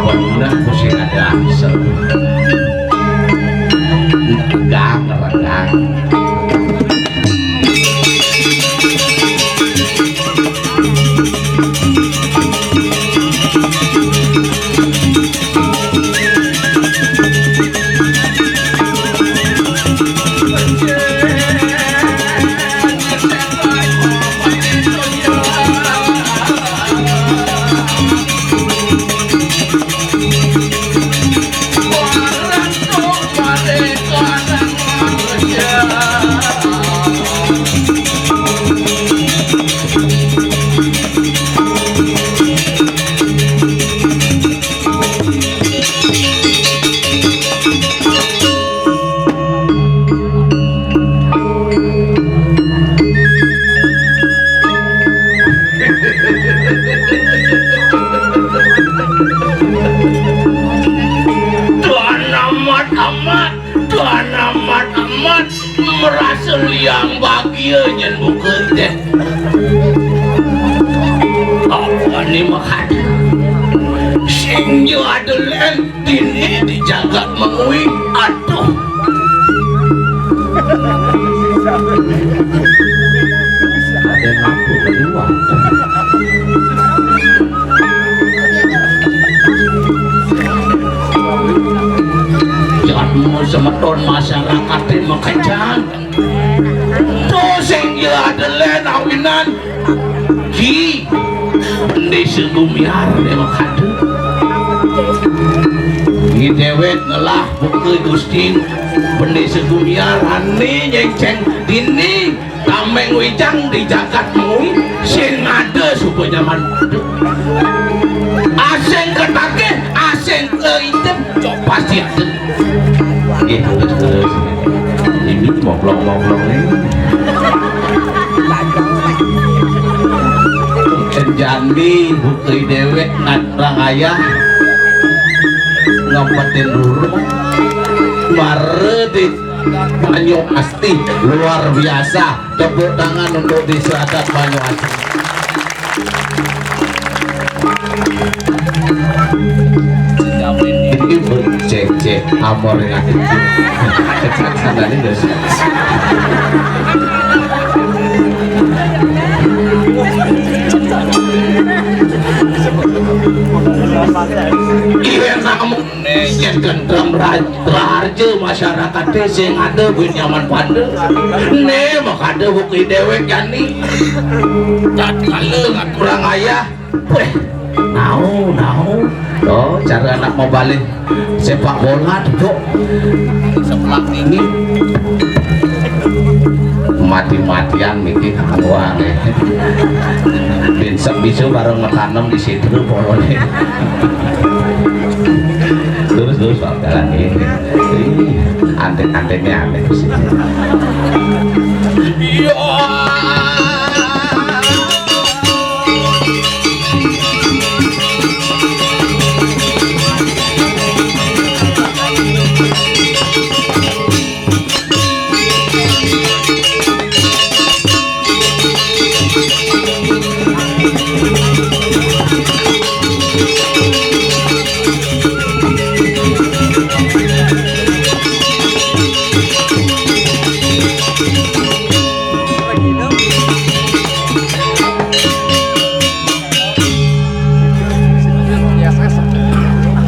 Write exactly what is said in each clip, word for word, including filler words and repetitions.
Bener ku sing ada angsel. Regang, regang. Tuan amat, amat, Tuan amat, amat, merasa liang bahagia nyen buka deh. Apa ni makan? Sing jo ada len. Dini di jagat mengui, aduh. Ada apa kedua? Jangan mau semeton masyarakat di Mekejang. Tuh sing ya ada len awinan. Ki, Bendesa Gumiar dewek ada. Ki dewek ngelah buka Gusti Bendesa Gumiar ane nyengceng dini tameng wijang di jagat mengui sing ada suba nyaman. Asing ketagih, asing ke item, cok pasti ada. Nggih, terus, terus. Ini moblong-moblong ini. Jandi bukti dewek ngantrang ayah ngempetin dulu. Mare di Banyu Asti luar biasa. Tepuk tangan untuk di Seragat Banyu Asti. Ini bercek-cek amor yang ada. Sana ini guys. Iya, namun yen gentrem ra-, raharja masyarakat sing ada buin nyaman pada. Ne makada buki dewek jani. Tatkala ngaturang ayah, weh, nau, nau. Oh, cara anak mau balik sepak bola duduk sebelah ini. Mati-matian niki kanggoane. Bin sepisu baru ngetanem di situ polone. Terus, terus, Pak, jalan ini. Ih, antek-anteknya aneh di sini.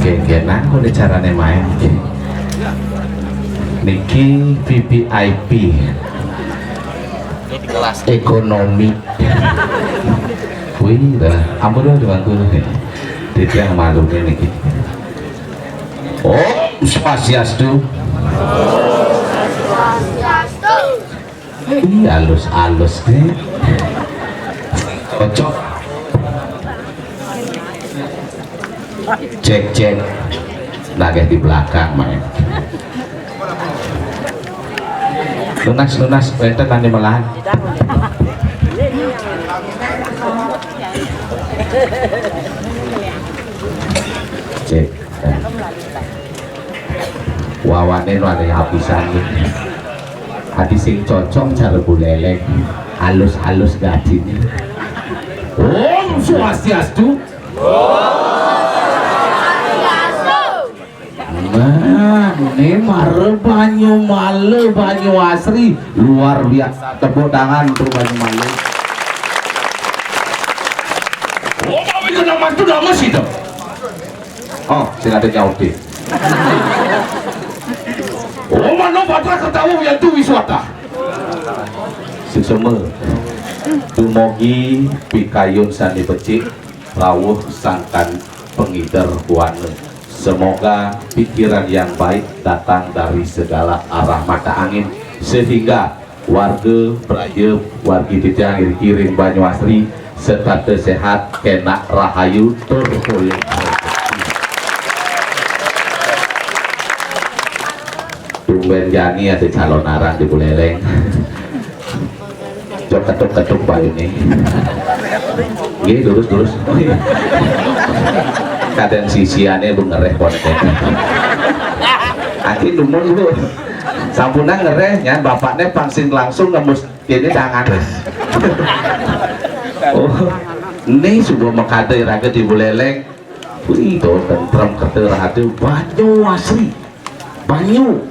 Oke, oke, nah, aku nih caranya main. Niki V V I P ekonomi. Wih, dah, ampun dah, dibantu nih. Titiang malu nih niki. Om Swastiastu. Ih, halus-halus nih. Cocok. Cek, cek. Nagih di belakang, main. Lunas, lunas, wenten tani melahan. Cek. Wawane wale apisan. Ati sing cocok cara buleleng. Halus-halus gadine. Om Swastiastu. Nah, ini mara Banyu Mala, Banyu Asri, luar biasa. Tepuk tangan untuk Banyu Mala. Oh, mawi kena mantu nama sida. Oh, sing ada nyaute. Oh, mano patra ketawa yang tu wiswata. Suksma. Dumogi pikayun sane becik, rawuh sangkan pangider buana. Semoga pikiran yang baik datang dari segala arah mata angin, sehingga warga, praja, wargi titiang iriki ring Banyu Asri setata sehat, kenak rahayu, tur polih. Tumben jani ada calon arang di Buleleng. Cok ketuk-ketuk bayune. Nggih, lurus, lurus. Kadang sisiane bu ngereh konten. Ati dumun, Bu. Sampunang ngereh, nyan bapakne pang sing langsung nembus ini tangan. Oh, ini suba makada iraga di Buleleng. Wih, to tentrem kata rahayu, Banyu Asri. Banyu,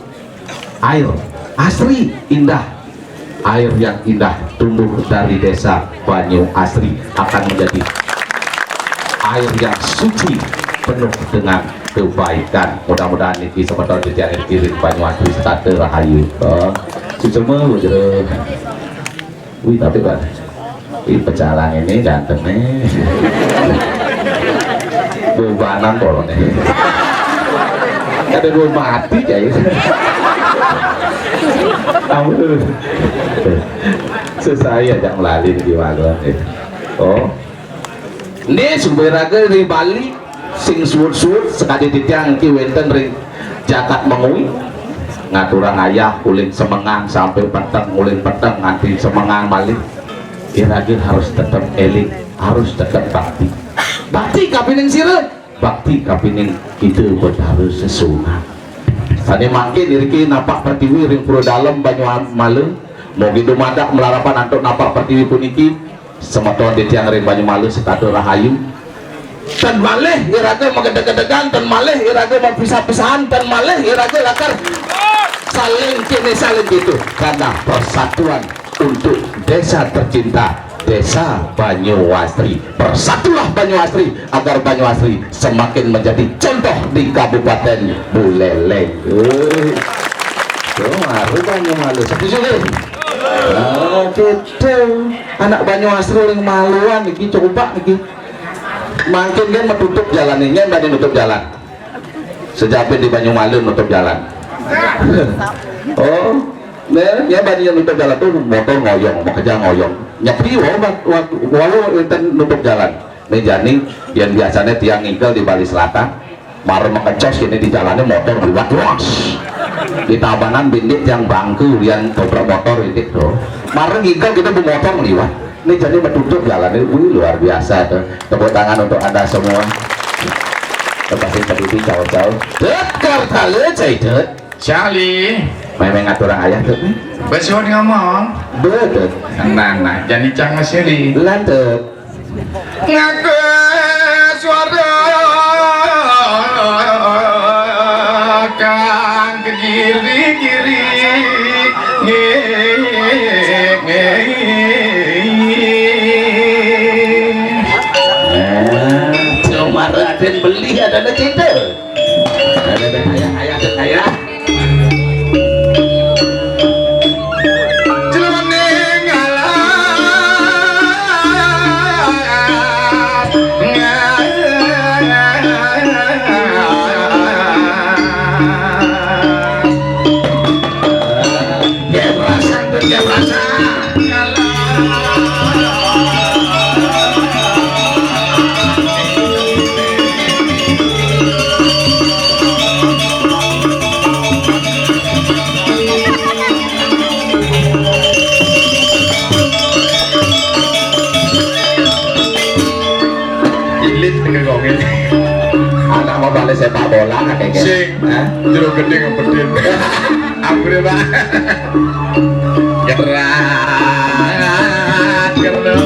air, asri, indah. Air yang indah tumbuh dari desa Banyu Asri akan menjadi air yang suci, penuh dengan kebaikan. Mudah-mudahan niki semeton titiang iriki ring Banyu Asri setata rahayu. Oh, suksma, Bu Jero. Wih, tapi, Pak, ih, pecalang ini ganteng nih. Bebanan polone. Ada dua mati, Cai. Ampun. Susah ya, jangan lali di warung, ya. Oh. Nggih, suba iraga ring Bali sing suud-suud sakadi titiang niki wenten ring jagat Mengwi, ngaturang ayah uling semengan sampai peteng, uling peteng nganti semengan malih. Iraga harus tetep eling, harus tetep bakti. Bakti kapining sira, bakti kapining Ida Betara Sesuhunan. Sane mangkin iriki napak pertiwi ring Pura Dalem Banyu Mala, mugi dumadak malarapan antuk napak pertiwi puniki. Semeton titiang ring Banyumala setata rahayu. Ten malih iraga magedeg-gedegan, ten malih iraga mapisah-pisahan, ten malih iraga lakar saling kene saling gitu. Karena persatuan untuk desa tercinta, Desa Banyuasri. Bersatulah Banyuasri agar Banyuasri semakin menjadi contoh di Kabupaten Buleleng. Hei. Tuh, mari Banyumala. Setuju, nggih? Oh, gitu. Anak Banyuasri ring maluan niki, coba niki. Mangkin kan menutup jalan ini, nyen bani nutup jalan. Sejapin di Banyumala nutup jalan. Oh, nyen, nyen bani nutup jalan tuh motor ngoyong, makeja ngoyong. Nyepi wau, wau, wau enten nutup jalan. Nih jani, yen biasanya tiang ngigel di Bali Selatan, mara makecos kene di jalannya motor liwat, was. Di Tabanan bindik tiang bangku, lian dobrak motor indik tuh. Mara ngigel kita bu motor liwat. Ini jadi menutup jalannya, wih, luar biasa tuh. Tepuk tangan untuk Anda semua. Lepasin tadi di cau-cau. Dekar tale cai dek. Cali. Memang aturang ayah dek nih. Besuan ngomong. Betul. Nah, nah, jadi cang siri. Lantet. Ngaku suara kang kegiri-giri. Cuma Raden beli ada ada cinta. Ada ada kaya, kaya, kaya. Ilit ke gongin. Anak mau balik sepak bola, kakek. Sing. Hah? Jeruk gede yang pedin. Ampun ya, Pak. Gerak, gerak.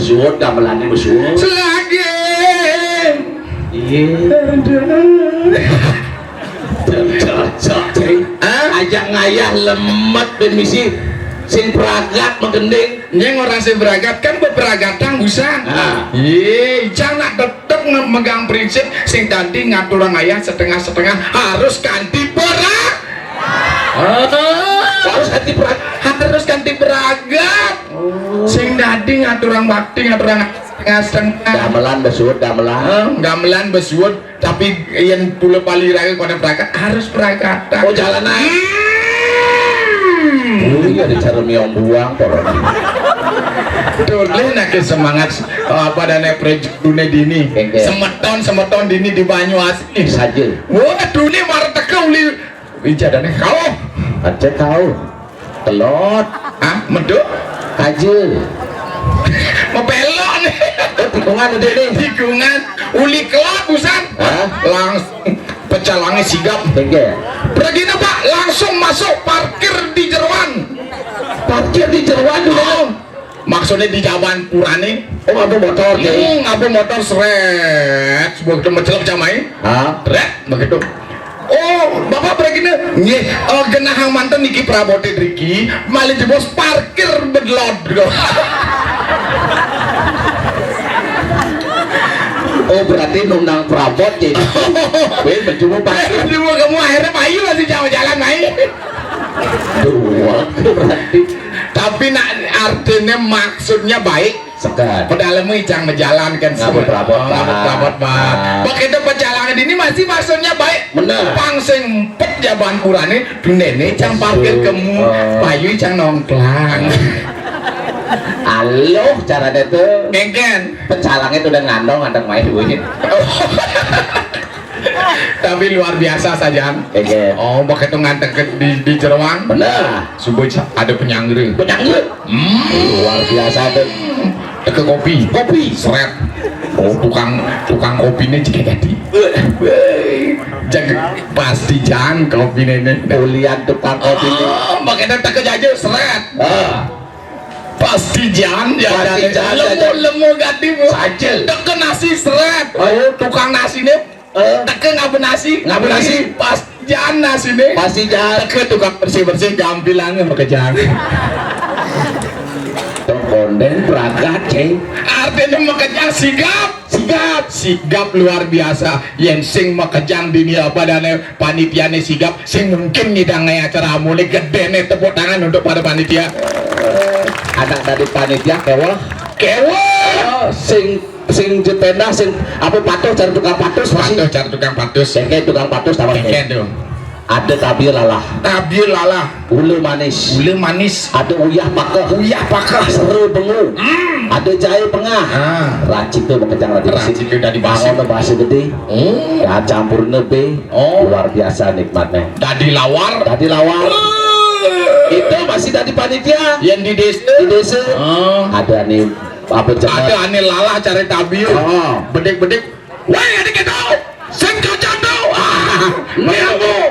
Suud, gamelan besuud. Selagi. Iya. Cocok, ceng. Hah? Ajak ngayah lemet bén misi. Sing pragat magending. Nyén orang sing pragat kan bepragatang busan. Ah. Iya, icang nak tetep nge-, megang prinsip sing dadi ngaturang ngayah setengah-setengah harus kanti pra-, ah, harus kanti pra-, harus kanti pragat. Oh. Sing dadi ngaturang bakti, ngaturang setengah-setengah. Gamelan besuud, gamelan. Hah? Gamelan besuud, tapi yén pula pali raga koné pragat, harus pragatan. Oh, jalan aja. Hmm. Oh, iya, ada cara miong buang, corona. Tuh, lé naké semangat, apa adané, prajuritné dini. Oké. Semeton, semeton dini di Banyuasin. Saja. Wah, duni marep teka uli. Ih, jadané kauh. Acé kauh. Telot. Hah? Meduk? Kaja. Mapélok né. Oh, tikungan gedé né. Tikungan. Uli kelot busan. Hah? Langsung pecalangé sigap. Oké. Pergi né, Pak, langsung masuk parkir di jeroan. Parkir di jeroan dulu. Oh. Maksudnya di jaban purané. Oh, ngaba motor, Jai? Hmm, ngaba motor, srét. Sebuah kita mencelok jamai. Hah? Srét, begitu. Oh, Bapak pergi né? Nggih, eh, genahang manten niki praboté driki, malih jebos parkir bedlot. Oh, berarti nundang prabot, Jai. Wéh, menjumpa parkir. Aduh, kamu akhirnya payu masih jalan-jalan, Mai. Dua, berarti. Tapi nak artinya maksudnya baik. Sekat. Padahal mah icang majalan kan. Ngaba prabot, oh, ngaba prabot, Pak. Ah. Begitu pecalangan ini masih maksudnya baik. Bener. Pang sing empet jaban purané, dunéné icang parkir kemu, oh, payu icang nongklang. Aluh, carané tuh. Kéngkén. Pecalangé tuh udah ngandong, ngandong main duit. Tapi luar biasa sajan. Oké. Oh, begitu ngantek ke di, di jeroan. Bener. Subuh ada penyanggra. Penyanggra. Hmm. Luar biasa tuh. Teka kopi. Kopi. Srét. Oh, tukang, tukang kopiné juga jadi. Jaga pasti jan kopiné né. Ulian tukang kopiné. Oh, begitu teka jaja, srét. Ah. Pasti jan, ya, pasti jan, lemu, ya, lemu gati, Bu. Saja. Teka nasi, srét. Oh. Tukang nasiné. Eh. Teka ngaba nasi. Ngaba nasi. Pasti jan nasiné. Pasti jan. Teka tukang bersih-bersih, gampilangé makejang. Tong kondén pragat, Céng. Artinya makejang sigap. Sigap. Sigap luar biasa. Yén sing makejang dini apa adané panitiané sigap, sing mungkin ngidang acara mulih gedéné tepuk tangan untuk para panitia. Anak dadi panitia kéweh. Kéweh. Oh, sing Sing jependah, sing apa, patuh cara tukang patus, pasti. Patuh cara tukang patus. Kéngkén tukang patus, tawa. Kéngkén tuh. Ada tabir lalah. Tabir lalah. Gula manis. Gula manis. Ada uyah pakeh. Uyah pakeh. Sera bengu. Hmm. Ada jaé pengah. Ah. Racik tuh makejang dadi besi. Racik tuh dadi besi. Mangon tuh besi gedé. Oh. Ya, campurna bé. Oh. Luar biasa nikmatnya. Dadi lawar. Dadi lawar. Oh. Itu masih dadi panitia. Yang di désa. Di désa. Oh. Ada nih Apa cenah? Ada ané lalah cara tabir. Oh. Bedik-bedik. Wéh, ada kéto. Sing kerja tuh. Ah,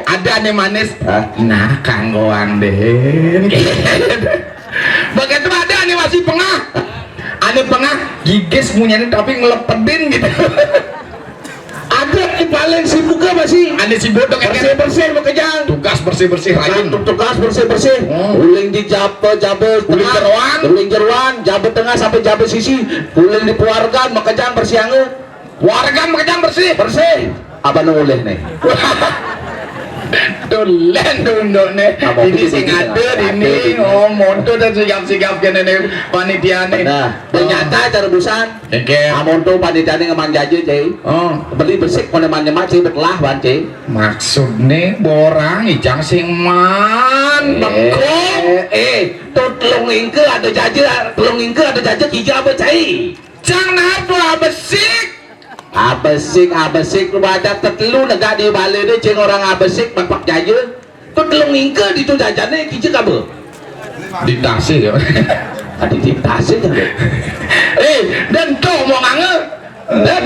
ada ané manis. Hah? Nah, kanggoan dén. Begitu ada ané masih pengah. Ané pengah gigis munyané tapi ngelepedin gitu. Ada di paling sibuk apa sih? Ada sibuk tuh, kan? Bersih-bersih makejang. Tugas bersih-bersih, rajin. Tugas bersih-bersih. Hmm. Uling di jaba, jaba tengah. Uling jeroan. Uling jeroan, jaba tengah sampai jaba sisi. Uling di pewargan makejang bersih anget. Wargan makejang bersih. Bersih. Apa nu ulih nih? Tulén tuh unduk nih. Ini sing ada ini. Oh, monto dan sigap-sigap kéné nih panitia nih. Nah, ternyata cara busan. Oké. Amun tuh panitiané ngemang jaja, Cai. Oh. Beli besik mana nyemat, Cai, betelah ban, Cai. Maksudné borang ijang sing man, eh, bekok. Eh, tuh telung ingke ada jaja, telung ingke ada jaja tiga apa, Cai? Jang nah tuh abesik. Abesik, abesik, lu baca tetelu negak di balé dé, cing orang abesik, bapak jaja. Kok telung ingke ditu jajané, kija kaba? Di tasih ya. Adi di tasih kan. Eh, dan tuh mau ngange. Dek.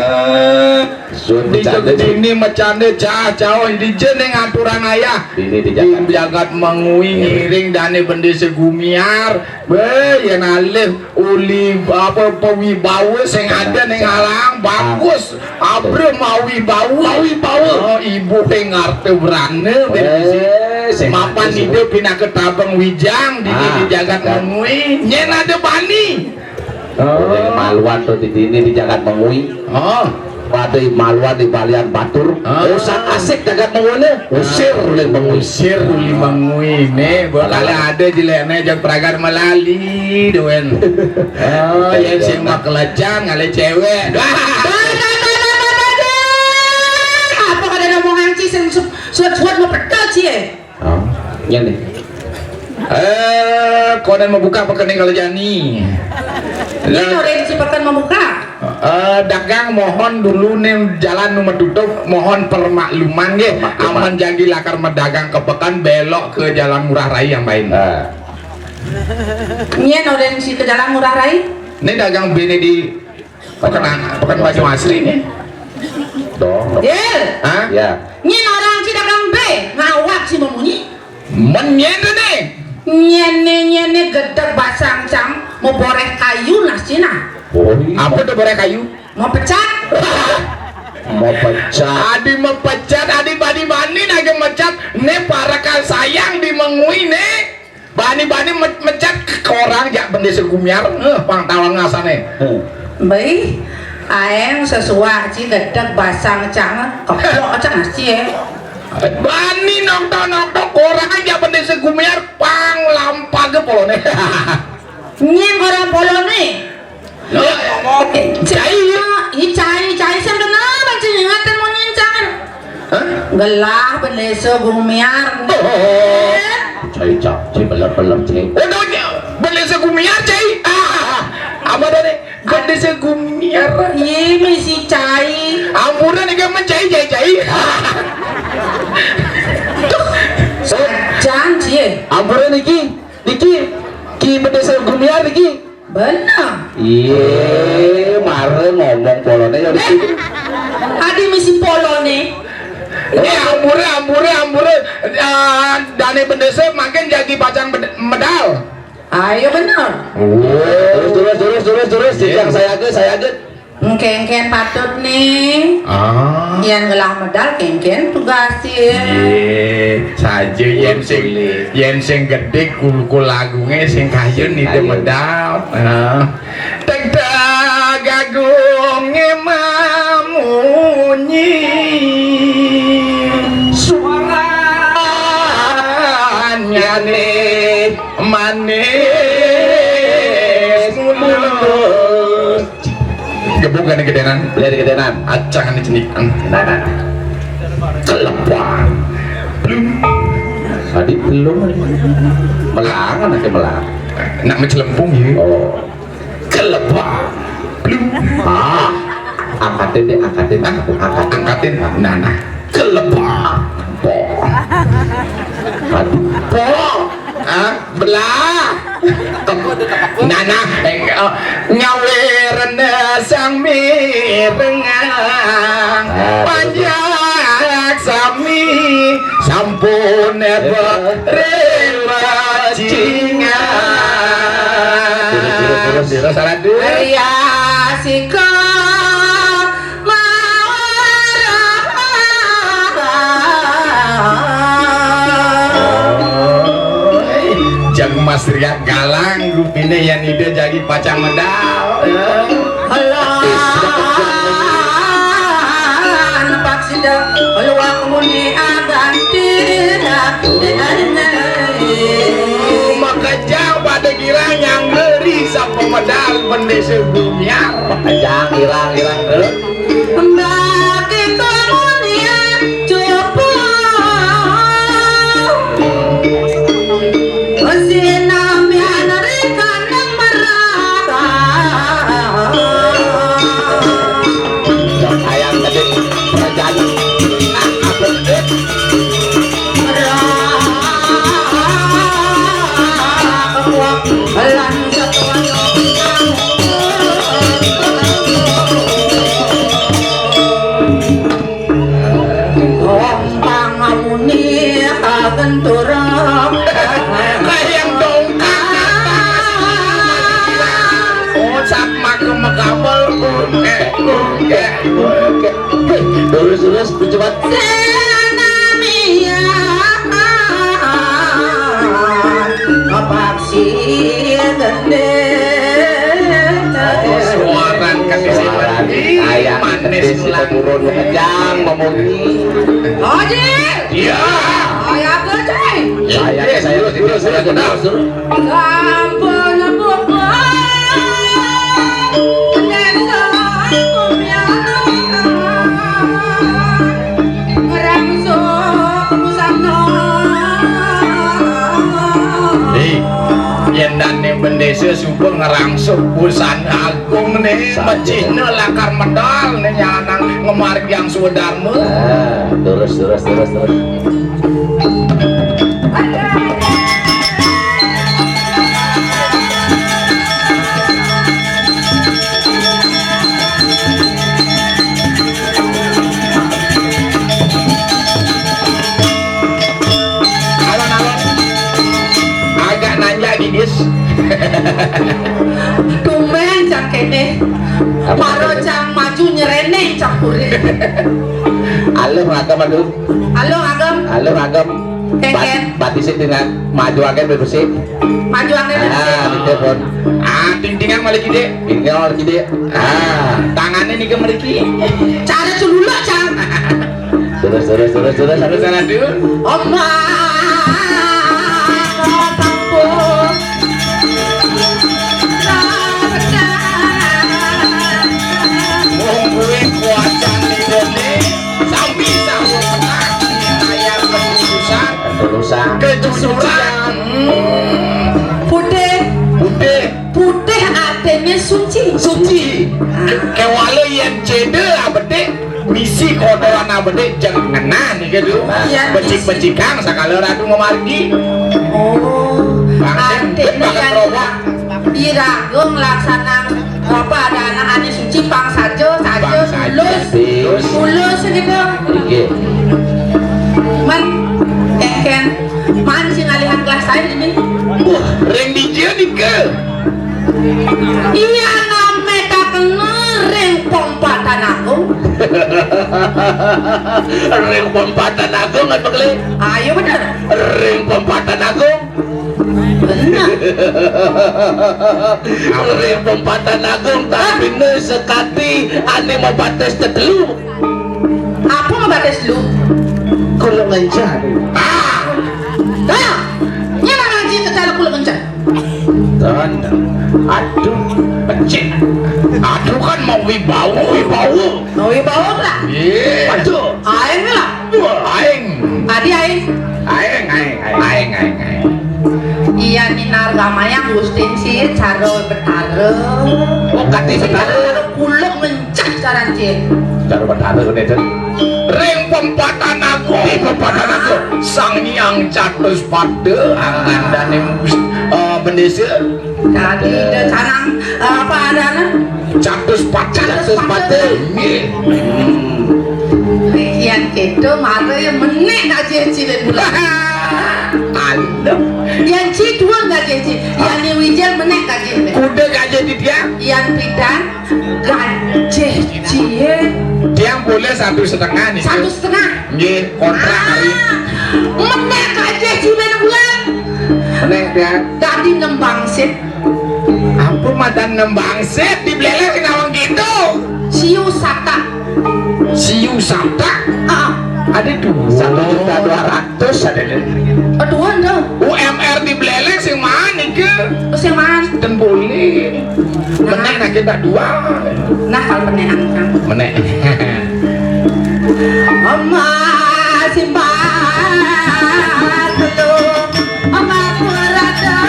Sun dicanda, Sun. Dini macanda cah, cah, oh, di jene ngaturan ayah. Dini di jagat. Di jagat Mengwi ngiring dane bendese Gumiar. Be, yen alih uli apa, pewibawa sing ada ning alang, bagus. Abre mawibawa. Mawibawa. Oh, ibu ing arte brana, eh, sing mapan ada sing ida pinaka tabeng wijang di, di jagat Mengwi. Nyen ada bani. Oh. Maluan to di dini di jagat Mengwi. Oh. Pada maluan di balian batur. Ah. Usah asik jagat Mengwi ne. Usir oleh Mengwi. Usir oleh Mengwi ne. Bakal ada jelekne jag pragat melali dewen. Oh, yang sing makelecan ngale cewek. Apa kada ada omongan ci sing suat-suat mau petel ci, eh? Oh, iya nih. Eh, konen membuka pekening kalau jani. Ini orang si pekan membuka. Eh, dagang mohon dulu nih jalan nu metutup, mohon permakluman nggih. Permakluman. Aman jagi lakar medagang ke pekan belok ke Jalan Ngurah Rai yang lain. Eh. Nyen orang si ke Jalan Ngurah Rai? Ini dagang bini di Pekan, pekan Banyuasri nih. Dong. Dil. Hah? Ya. Nyen orang ci dagang be, ngawak ci memunyi. Men nyen to ne. Nyene, nyene gedeg basang cang, mau boreh kayu nah cina. Oh, iya. Apa to boreh kayu? Mau pecat. Mau pecat. Adi mau pecat, adi bani-bani nage mecat. Ne parakan sayang di Mengwi ne. Bani-bani me-, mecat ke orang jak bendese Gumiar, eh, pang tawang ngasane. Hmm. Baik, aeng sesuak ci gedeg basang cang, keplok cang ci, eh. Bani nokto-nokto orang jak bendese Gumiar, pang lampage polone. Nying orang polone. Cai. Ih, cai, cai, sing kenal, cai, ingatan mau nyincang. Hah? Gelah bendese Gumiar. Oh, oh, oh. Cai, cai, cai, beler, beler, cai. Oh, no, bendese Gumiar, cai. Ah, apa tadi? Bendese Gumiar. Iya, misi cai. Ampura nih, kamu cai, cai, cai. Tuh. Jan, cie. Ampura niki, niki, ki bendese Gumiar niki. Bener. Iye, mare ngomong polone ya di sini. Adi misi polone. Ini ampure, ampure, ampure. Eh, dane bendese makin jagi pacang bed-, medal. Ayo bener. Terus, terus, terus, terus, terus. Iya. Yang saya aja, saya aja. Engken-engken patut nih. Ah. Yang gelah medal, engken-engken tugas ya. Iye, saja yen sing, yen sing gedhe kul-kul lagunge sing kayun ide medal. Heeh. Tegteg agunge mamunyi. Suaranyane manis mulus. Gebuk kan gedenan. Biar gedenan. Acang ini cenikan. Nah, nah, nah. Kelepang. Belum. Tadi belum. Melang, anaknya melang. Nak mencelempung ya. Oh. Kelepang. Belum. Ah. Angkatin deh, angkatin. Ah, angkatin. Angkatin. Nah, nah. Kelepang. Po. Aduh. Po. Ah, belah. Nah, nah, eh, eh, nyawirna sang mirengang. Ah, panjak sami sampun berembacingan. Terus, terus, terus, terus. Salah dulu. Ria sika Jang Mas Riak galang rupine yen ida jagi pacang medal. Alah, nepak sida luak muni aganti. Makejang pada girang yang ngeri sapa medal bendese Gumiar. Makejang girang, girang terus. Mbake kemudian cupu. Sinamian rikandang merah. Ayam tadi kerajaan. Apa tadi? Merah. Lan satuan. Cepat. Senamian paksi gedé. Suaran kan di sini. Ih, kayak manis gedé, si nulang. Turun ngejang, memuji. Haji. Iya. Kayak apa, Cai? Kayak saya, terus, terus, terus, terus. Sampun buka desa kumyang ngrangsuk busana. Hei, yén dané bendésa suba ngrangsuk busana agung né, mejihna lakar medal né nyanang ngamargiang swadarma. Ah, terus, terus, terus, terus. Alon-alon. Agak nanjak gigis. Tumbén cang kéné. Apa? Mara cang maju nyerénéng cang puri. Alon agem, aduh. Alon agem. Alon agem. Kénkén. Bat-, batisé dengan maju agén bébésé. Maju agén bébésé. Ah, gitu, Pon. Ah, ting-tingan malih gedé. Ting-tingan malih gedé. Ah, tangané nika mriki. Cara cululuk, cang. Terus, terus, terus, terus, terus, aduh. Omah, kampung. Wong kuwi kuacan idene sami sawung petah. Saya ketulusan. Ketulusan. Ketulusan. Hmm. Putih. Putih. Putih artinya suci. Suci. Ah. Kewala yen cedel abete misi kotoran abete jeng ngenah nika, Du. Iya, becik-becikang sakala ratu ngamargi. Oh, artinya yen iraga nglaksanang apa ada anak ane suci pang saja, saja, pang saja, tulus, tulus. Tulus gitu. Nggih. Man, kénkén, man sing ngalihan kelas saya ini. Wah, ring dija nika? Iya, name tak kena ring Pompatan Agung. Ring Pompatan Agung kan, Bekli? Ayo, bener. Ring Pompatan Agung. Bener. Ring Pompatan Agung, tapi ne sekati ane mabatis tetelu. Apa mabatis telu? Kula ngencan. Ah! Nah, nyana ngaji tetara kula ngencan. Aduh, becik. Aduh kan mau wibawa, wibawa. Mau wibawa lah. Iya. Aduh. Aing lah. Wah, aing. Adi aing. Aing, aing, aing, aing, aing, aing. Iya, Ninar Ramayang Gustin sih, cara betara. Oh, kati betara. Kula ngencan sekarang, Cik. Cara betara gede, Cik. Ring Pompatan Agung. Di Pompatan Agung. Sang Hyang Catus Pada, angandane Mus-, eh, Bendesa. Dadi de canang, eh, apa adana? Catus Pada. Catus Pada. Nggih. Yen kéto mara ya menék gajih cilik bulan. Aduh. Yen ci tuwun gajih ci, yen ni wijil menék gajih. Kuda gajih di dia? Yen pidan gajih cilik. Tiang boleh satu setengah nih. Satu setengah. Nggih, kontrak hari. Ah, menék gajih cilik bulan. Menék ya. Dadi nembang sip. Ampun, madan nembang sip di Blélék nawang gitu. Siu Sata. Siu Sata. Ah. Ada dua. Satu juta dua ratus ada deh. Aduh, anda. U M R di Blélék sing mana ke? Sing mana? Ten boleh. Menék nak kita dua. Nah, kalau menék angkang. Menék. Ama simpan telu, ama kurada.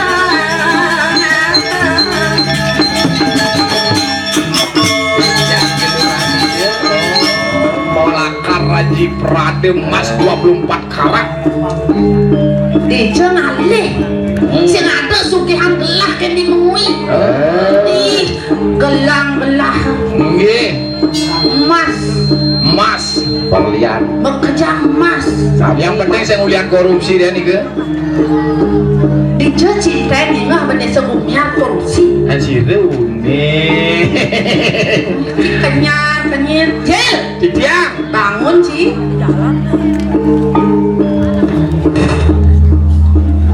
Polakar Raji Prade emas dua puluh empat karat. Dija ngalih. Sing ada sugihan gelah kene mengui. Ih, gelang gelah. Nggih. Emas. Emas. Berlian. Bekerja emas. Yang penting saya ngeliat korupsi dia nih ke. Dija cinta nih nggak bener seumur korupsi. Anjir, unik. Kenyar, kenyir. Jil. Titiang. Bangun, Ci.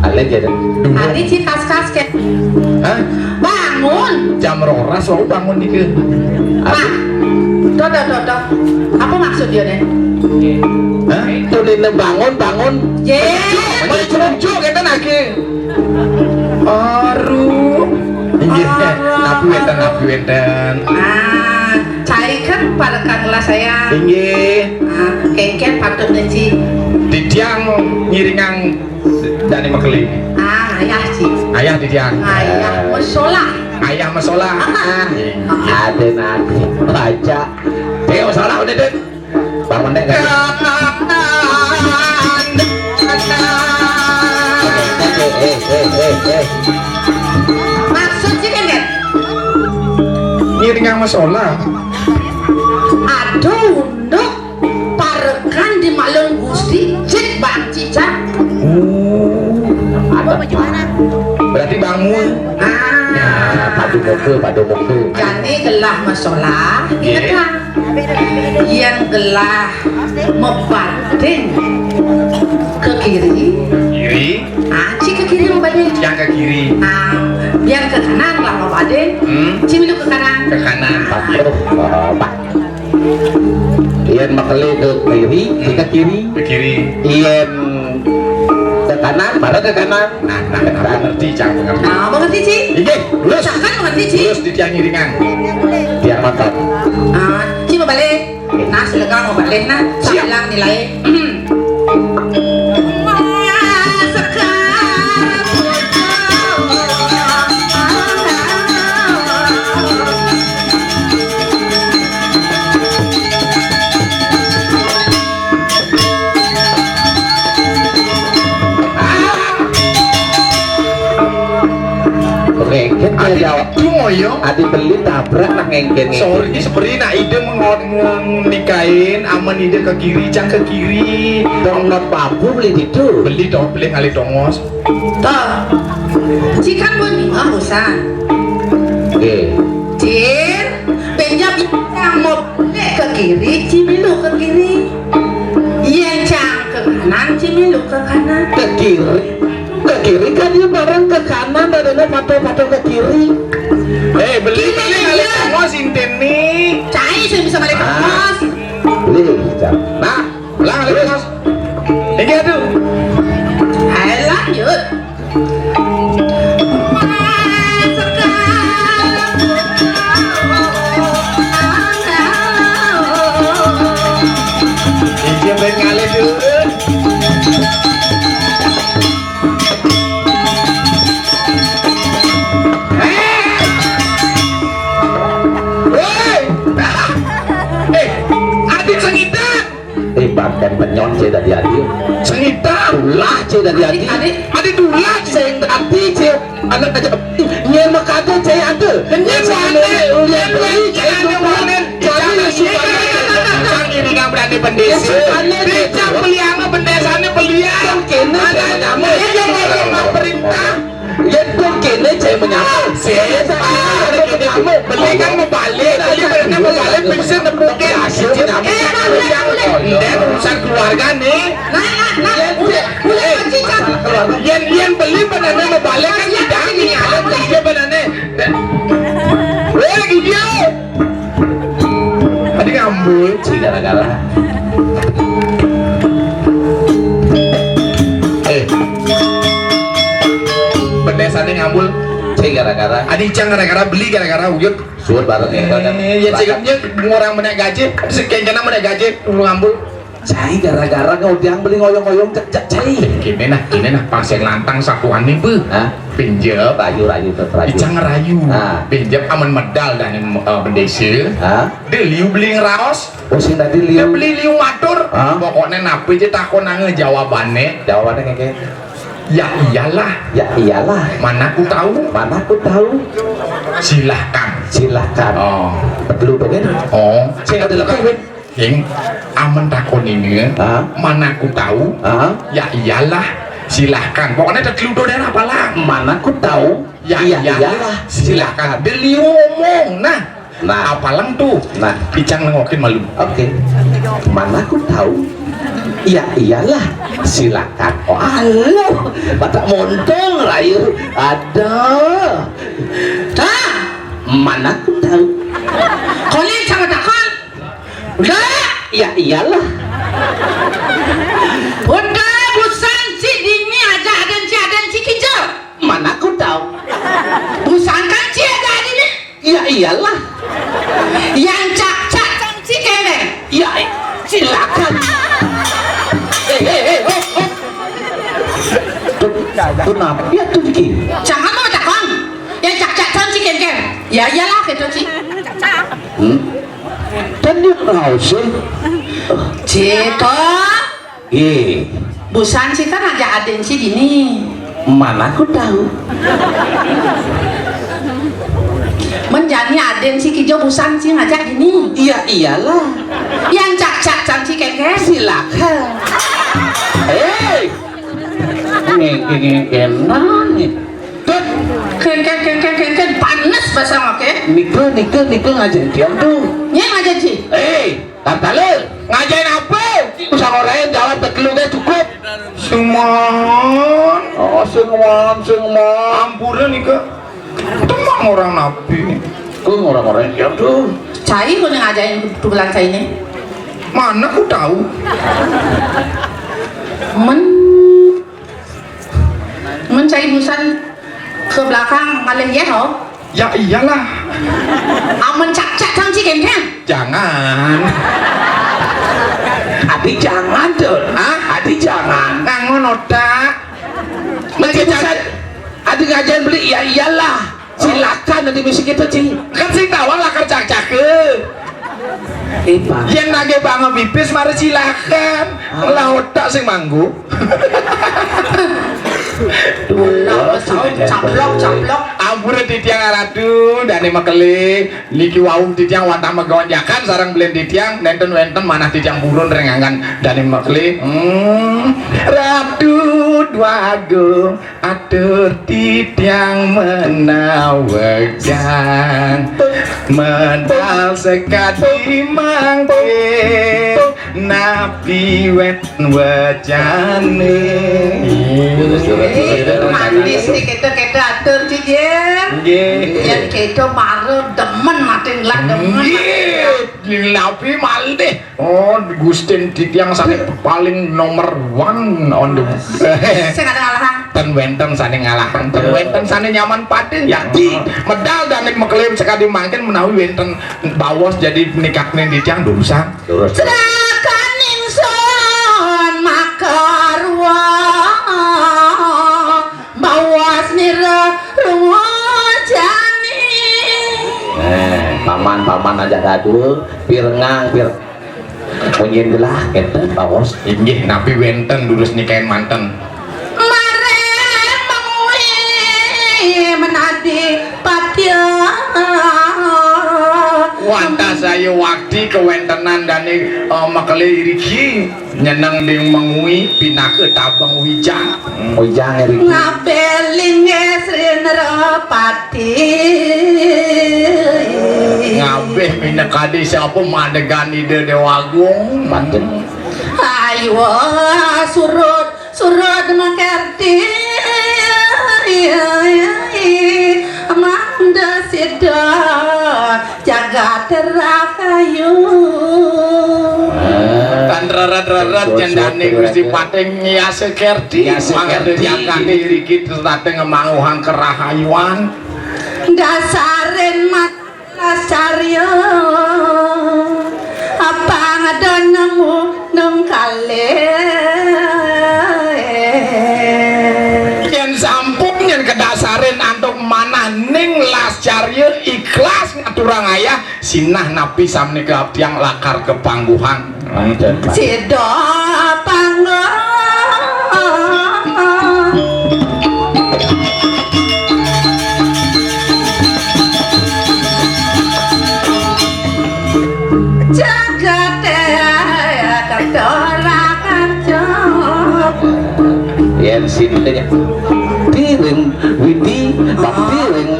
Alek ya, Dek. Adi ci kas-kas ke. Hah? Bangun. Jam rolas wau bangun iki. Pak. Tuh, tuh, tuh, tuh. Apa maksud dia, Dek? Hah? Tuh, Dek, bangun, bangun. Ye. Mencrujuk, mencrujuk, ngeten lagi. Aru. Inggih, aru. Napi wenten, napi wenten. Ah, cai kan parekan lah saya. Inggih. Ah, kengken patut nih, Ci. Titiang ngiringang dane mekeli. Ah, ayah, Ci. Ayah titiang. Ayah mesola. Ayah mesola. Ah. Ah, inggih. Ada nasi baca. Teo salah udah, Dek. Bang Mendek kan? Eh, eh, eh, eh, eh. Maksud sih kan, kan? Ngiringang mesola. Aduh, nduk, parekan di malun Gusti, cik Bang Cicak. Oh, ada. Berarti Bang Mul. Ah. Ya, padu muka, padu muka. Jani gelah mesola, iya. Inget kan? Yen gelah mebading ke kiri. Kiri. Ah, ci ke kiri mebading. Yang ke kiri. Ah, yen ke kanan lah mebading. Hmm. Ci milu ke kanan. Ke kanan. Patuh, Pak. Yen mekeli ke kiri, ci ke kiri. Ke kiri. Yen ke kanan, baru ke kanan. Nah, nah, nah, mengerti, Cang, mengerti. Ah, mengerti, Ci? Inggih, lurus. Cang kan mengerti, Ci? Lurus di tiang iringan. Tiang mantan. Ah, Ci mau balik. Nah, silakan mau balik, nah. Siap. Saya bilang nilai. Ngengken ya, Jawa. Adi beli tabrak nak ngengken, ngengken. Sorry, seperti nak ide mengot-, nikahin, aman ide ke kiri, cang ke kiri. Dong not papu beli ditu. Beli dong, beli ngalih dongos. Toh. Cikan pun, ah, usah. Oke. Cil, benjam yang mau ke kiri, cimilu ke kiri. Yen cang ke kanan, cimilu ke kanan. Ke kiri. Ke kiri kan dia bareng ke kanan, dadane pato-pato ke kiri. Eh, beli, beli ngalih dongos inten nih. Cai, saya bisa balik ke dongos. Beli, Cang. Nah, ulang ngalih dongos. Ini aduh. Ayo lanjut. Iki ben ngalih dulu. Hei! Eh, adik sengitan. Eh, bahkan penyon saya dari adik. Sengitan. Ulah saya dari adik. Adik, adik. Adik ulah saya yang tadi saya. Anak aja. Nyen makade cai ada. Nyen wane, nyen beli cai ada wane. Cai suka. Cang ini nggak berani pendesa. Cang beli ama pendesane beli ya. Kene ada nama. Ini yang ngomong perintah. Ya dong kene cai menyapa. Saya ada kamu. Beli kan mau balik, beli berani mau balik, bisa nepukin. Hasil nama. Dan urusan keluarga nih. Nah, nah, nah, udah, udah, Cang. Yen, yen beli benane mau balik kan tidak nih, ada kerja benane. Weh, gitu. Tadi ngambul, sih gara-gara. Eh. Pendesane ngambul, sih gara-gara. Adi cang gara-gara beli gara-gara wujud. Suut bareng engkel kan. Eh, ya cekepnya orang menek gaji, sekian kena menek gaji, lu ngambul. Cai gara-gara kau tiang beli ngoyong-ngoyong cek-cek cai. Kene nah, kene nah, pas yang lantang satuan nih, Bu. Hah? Pinjep. Rayu, rayu, tetep rayu. Icang rayu. Ah. Pinjep aman medal dan, eh, bendese. Hah? Dia liu beli ngeraos. Oh, sing tadi liu. Dia beli liu matur. Hah? Pokoknya napi aja takon nange jawabannya. Jawabannya kayak Ya iyalah. Ya iyalah. Mana ku tahu? Mana ku tahu? Silahkan. Silahkan. Oh. Betul betul. Oh. Saya ada lekah, Win. Yang aman takon ini, hah? Mana ku tahu? Hah? Ya iyalah. Silahkan. Pokoknya ada keludo daerah apalah. Mana ku tahu? Ya, ya iyalah. Iyalah. Silahkan. Beli ngomong. Nah, Nah, apalagi tuh. Nah, icang nengokin malu. Oke. Mana aku tahu? Ya iyalah, silakan. Oh, aluh, mata montong rayu. Ada. Tah, mana aku tahu? Koné sama takon. Udah. Ya iyalah. Udah, busan ci dini aja, adan ci, adan ci kijel. Mana aku tahu? Busan kan ci aja dini. Ya iyalah. Yang cak-cak cang ci kéné. Ya, silakan. Eh, eh, eh, eh, eh. Tuh, tuh kenapa ya tuh, Ki? Jangan mau takon. Yang cak-cak cang ci kéné. Ya iyalah gitu ci. Hmm? Dan dia tahu sih. Cito. Ye. Busan ci kan aja aden ci dini. Mana aku tahu? Menjani aden ci kijo busan ci ngajak dini. Iya iyalah. Yang cak-cak cang ci kéné. Silakan. Hei. Ngengeng-ngengenan nih. Tut. Kéngkén, kéngkén, kéngkén, panas basang, oke? Nika, nika, nika ngajain tiang tuh. Nyé ngajain ci. Hei. Tantale, ngajain apa? Usah ngorain, jawab tetelu gé cukup. Suman. Oh, sing man, sing man. Ampura nika. Temang orang napi. Kok orang-orang yang tuh. Cai kok ngajain tugelan cainé. Mana ku tahu? Men Men cai busan ke belakang ngalih yéh, oh. Ya iyalah. Amun cak-cak cang ci kéngkén. Jangan. Adi jangan tuh. Hah? Adi jangan. Ngangon otak. Nanti busan. Adi ngajain beli ya iyalah. Silakan nanti misi kita ci. Kan sing tawang lakar cak-cak. Ipa. Yén nagih banga pipis mari silakan. Lah otak sing manggu. Duh, caplok, caplok. Ampura titiang aratu, dané mekelé. Niki wau titiang wantah magonjakan sareng beliné titiang, nénten wénten manah titiang purun ring anggan dané mekelé. Hmm. Ratu Dwagung, atur titiang menawegang. Medal sekadi mangké, napi wénten wacané. Iya, terus, terus, terus, terus. Manis nih, kéto, kéto atur, Ci, ya. Nggih. Yén kéto mara demen, matin lah demen. Nggih. Napi malih. Oh, Gustin titiang sané paling nomor one on the. Sing ada ngalahan. Ten wénten sané ngalahan, ten wénten sané nyaman pati. Ya, di medal dané mekelé sekadi mangkin menawi wénten baos jadi nikahné titiang durusang. Durus. Sedangkan ingsun makarwa baos nira ruwajani. Eh, paman, paman aja dadua, pirengang, pir-, munyin gelah, kénten, baos. Inggih, napi wénten durus nikahin manten? Maré mengwi menadi patya. Wantah saya wakti kawéntenan dané, eh, mekelé iriki. Nyeneng ding mengwi pinaka tabeng wijang. Wijang iriki. Ngabih linggih Sri Nerapati. Ngabih minakadi siapa madegan Ida Déwa Agung. Pantun. Aywa surut, surut mengkerti. Manda sida jagat rahayu. Tan reret-reret nyendani Gusti Patih ngiasa kerti. Ngiasa kerti. Mangda jagate iriki tresnate ngemanguhang kerahayuan. Dasarin mat-, las carya. Apang ada nemu nang kalih. Yen sampun, yen kedasarin antuk manah ning las carya ikhlas ngaturang ayah, sinah napi samne kaabdiang lakar kapangguhan. Sida pangguh. Jagate kedorakan jog. Yen sinte tiring widi bakti ring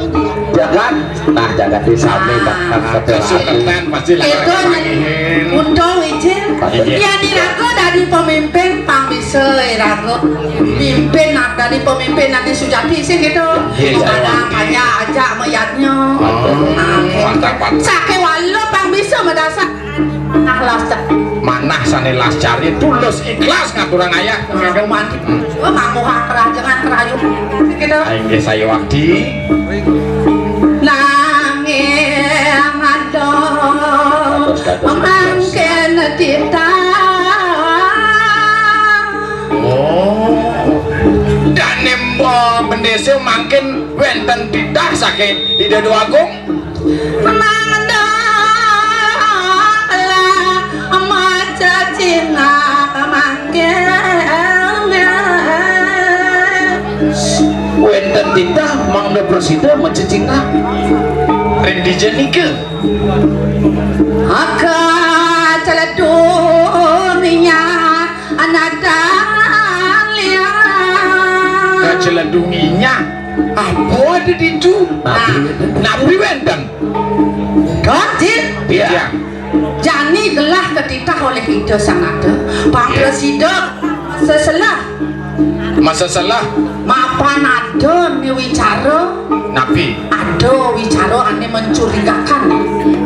Kan, nah, jagat sami bakal ketua. Kesulitan pasti lah. Itu nyanyi untung izin. Iya. Yen iraga dadi pemimpin, pang bisa iraga mimpin, nah, dadi pemimpin nanti sujati sing gitu. Iya, iya. Kadang kaya ajak mayadnya. Oh, nah, mantap, mantap. Sakéwala pang bisa madasar. Manah las ca-, manah sané las cari, tulus ikhlas ngaturang ayah. Nah, mantap. Hmm. Wah, manguhang kerajangan kerayu. Gitu. Ah, inggih saya wakti. Nanging ada mangkin titah. Oh. Dané, eh, bendésa mangkin wénten titah saking Ida Déwa Agung. Mangda lah maca cingak mangkin. Wénten titah mangda prasida maca cingak. Ring dija nika? Aka celedung minyak anatan liang. Kaceledung minyak. Apa ada ditu? Nah, napi wénten? Ganjil. Iya. Jani gelah katitah olih Ida Sang Nata. Pang prasida seselah. Masa salah. Mapan ada né wicara. Napi? Ada wicara ané mencurigakan.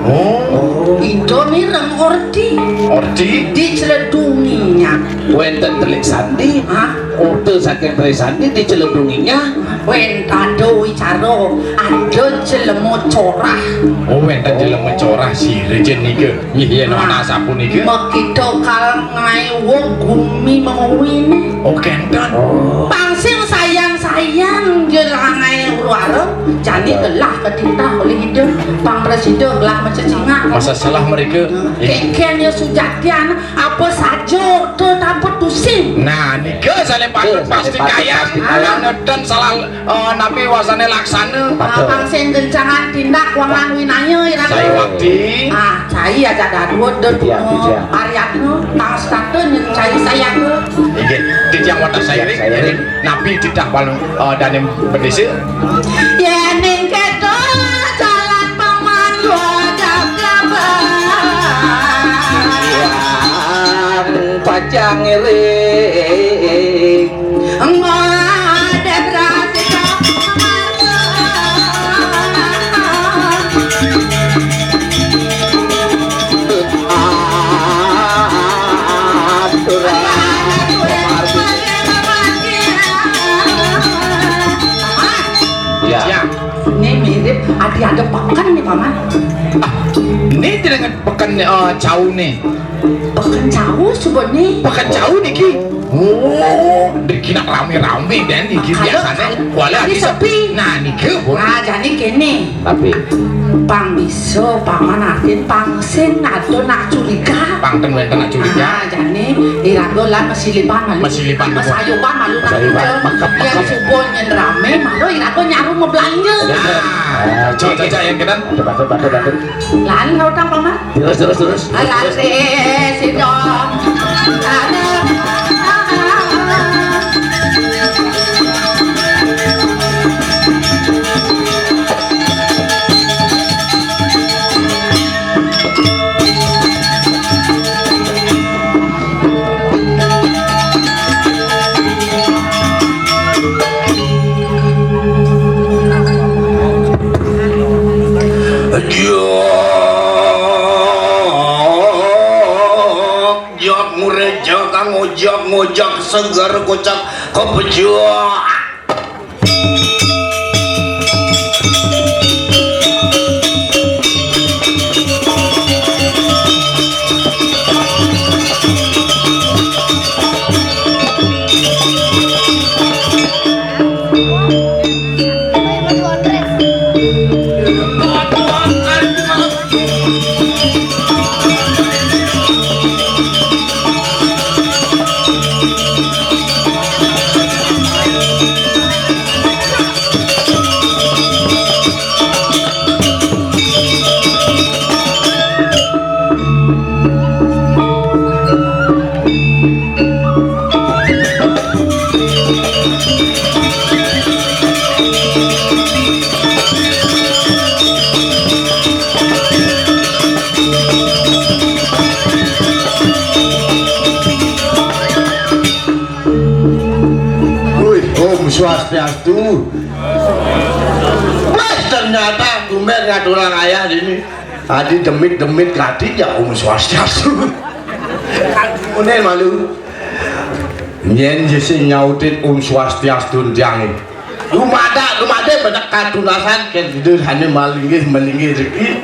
Oh. Ida mireng orti. Orti? Diceledungi nyak. Wénten telik sandi. Hah? Orta saking telik sandi diceledungi nyak. Wénten ada wicara, ada jelema corah. Oh, wénten jelema corah sira nika. Nggih, yén ana sapunika. Makita kal ngaé wong gumi menguwi. Oh, kénten. Oh. Pang sing sayang-sayang ya ngaé urwara, jani gelah katitah olih Ida. Pang prasida gelah maca cingak. Masa salah mereka. Kénkén ya sujatian, apa saja orta tanpa tusing. Nah, nika sané patut pasti kaya. Nang neten salah. Oh, napi wasané laksana? Patuh. Ah, pang sing gencangan tindak wangan winaya iraga. Cai wakti. Ah, cai aja dadua. Iya, iya. Pariatna, pang setata nyeng cai sayaga. Inggih, titiang wantah sairing. Sairing. Napi titah paling, eh, dané bendésa? Yéning kéto jalan paman dua jam. Yang pacang ngiring. Ya. Ya. Ini mirip adi ada peken nih, Paman. Ah, ini jenengan peken, eh, cau nih. Peken cau suba nih. Peken cau niki. Oh, niki nak ramé-ramé dén niki. Kalau biasané kuala adi sepi. Nah, niki pun. Nah, jani kéné. Tapi pang bisa Paman adin pang sing ada nak curiga. Pang ten wénten nak curiga. Nah, jani iraga lan masiliban malu. Masiliban. Masayuban malu nak. Masayuban. Mangkep, mangkep. Yén suba nyén ramé, malu iraga nyaru mablanja. Nah, cocok, cocok yang kénten. Bagus, bagus, bagus, bagus. Lan, utang, Paman. Terus, terus, terus. Lan, eh, sidang. Jog, jog, mureja kang ojak, ngojak seger kocak kebejak. Tuh. Wah, ternyata tumben ngaturan ayah ini. Adi demit-demit kati ya Om Swastiastu. Unen malu. Nyen jesi nyautin Om Swastiastu tiangin. Dumadak, dumadak, banyak katunasan, kan gitu, hanya malinggih, malinggih rezeki.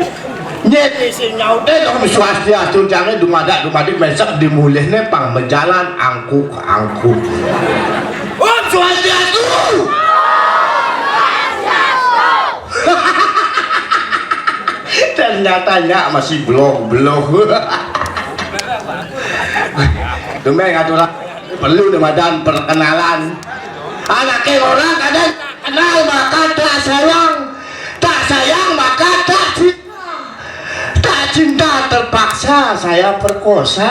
Nyet isi nyaute dong Swastiastu, jangan dumadak, dumadak, besok dimulihnya pang berjalan angkuk, angkuk. Om Swastiastu. Ternyata nyak masih belum, belum. Tumben aturan perlu demadan perkenalan. Anaknya orang kadang kenal maka tak sayang, tak sayang maka tak cinta, tak cinta terpaksa saya perkosa.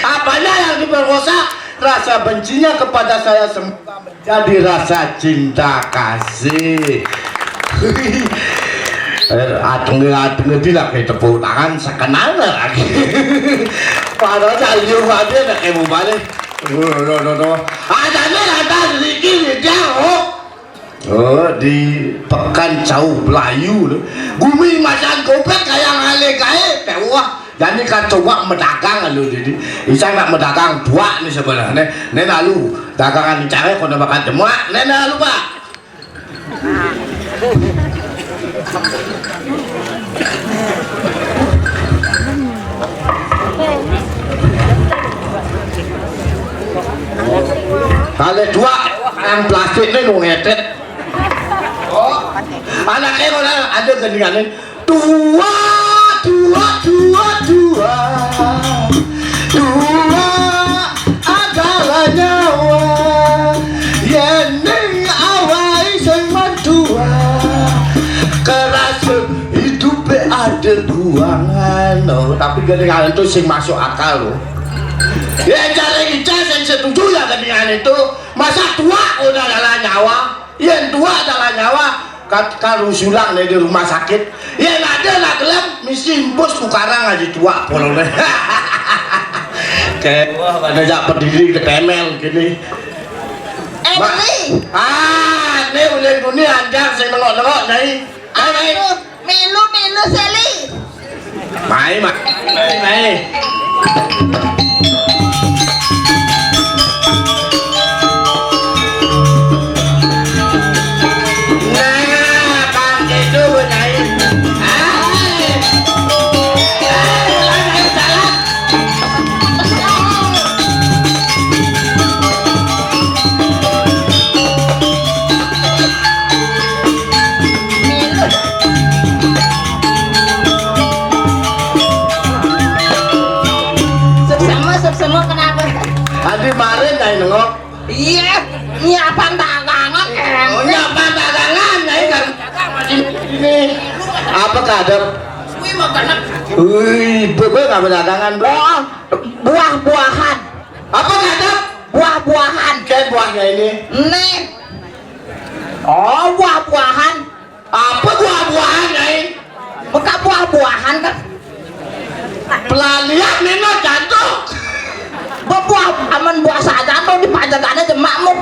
Apanya yang diperkosa? Rasa bencinya kepada saya semua. Jadi rasa cinta kasih. Eh, atengge atengge tidak kayak tepuk tangan sekenal lagi. Padahal saya liu aja nak kayak mau balik. Ada nih ada sedikit dia, oh. Oh, di Pekan Cau Belayu tu. Gumi macan kopek kayak ngalih kae, wah. Jadi kan coba medagang lu jadi. Isa nak medagang dua ni sebenarnya. Ni lalu dagangan cara kau nak makan demak. Ni lalu pak. Kalau dua yang plastik ni lu ngetet. Anaknya mana ada gendingan ni. Tua, tua, tua, tua. Tua adalah nyawa. Yening awai sing mantua. Kerasa hidup ada buangan. Oh, tapi gendingan itu sing masuk akal loh. Ya cari kita sing setuju ya gendingan itu. Masa tua udah adalah nyawa. Yen tua adalah nyawa kat karusulan di rumah sakit. Yen ada nak gelem mesti embus tukarang aja tua polone. Kayak wah pada jak berdiri ke temel gini. Eh, Beli. Ah, ini udah dunia anjang saya nengok-nengok nyai. Ayo, milu milu seli. Mai, mai, mai, mai. Nah, pakai itu benain. Ah, eh. Eh, ulang, ayo, salah. Sep semua, sep semua kenapa? Adi maren nyai nengok. Iya, nyiapan dagangan. Oh, nyiapan dagangan, nyai kan. Ini apa kadep? Wih, mau kena. Wih, bebe nggak berdagangan, bro. Oh, buah-buahan. Apa kadep? Buah-buahan. Kayak buahnya ini. Nih. Oh, buah-buahan. Apa buah-buahan, Nyai? Bukan buah-buahan kan? Pelalian nino jantung. Buah aman buah saja tuh di pajakannya jemakmu.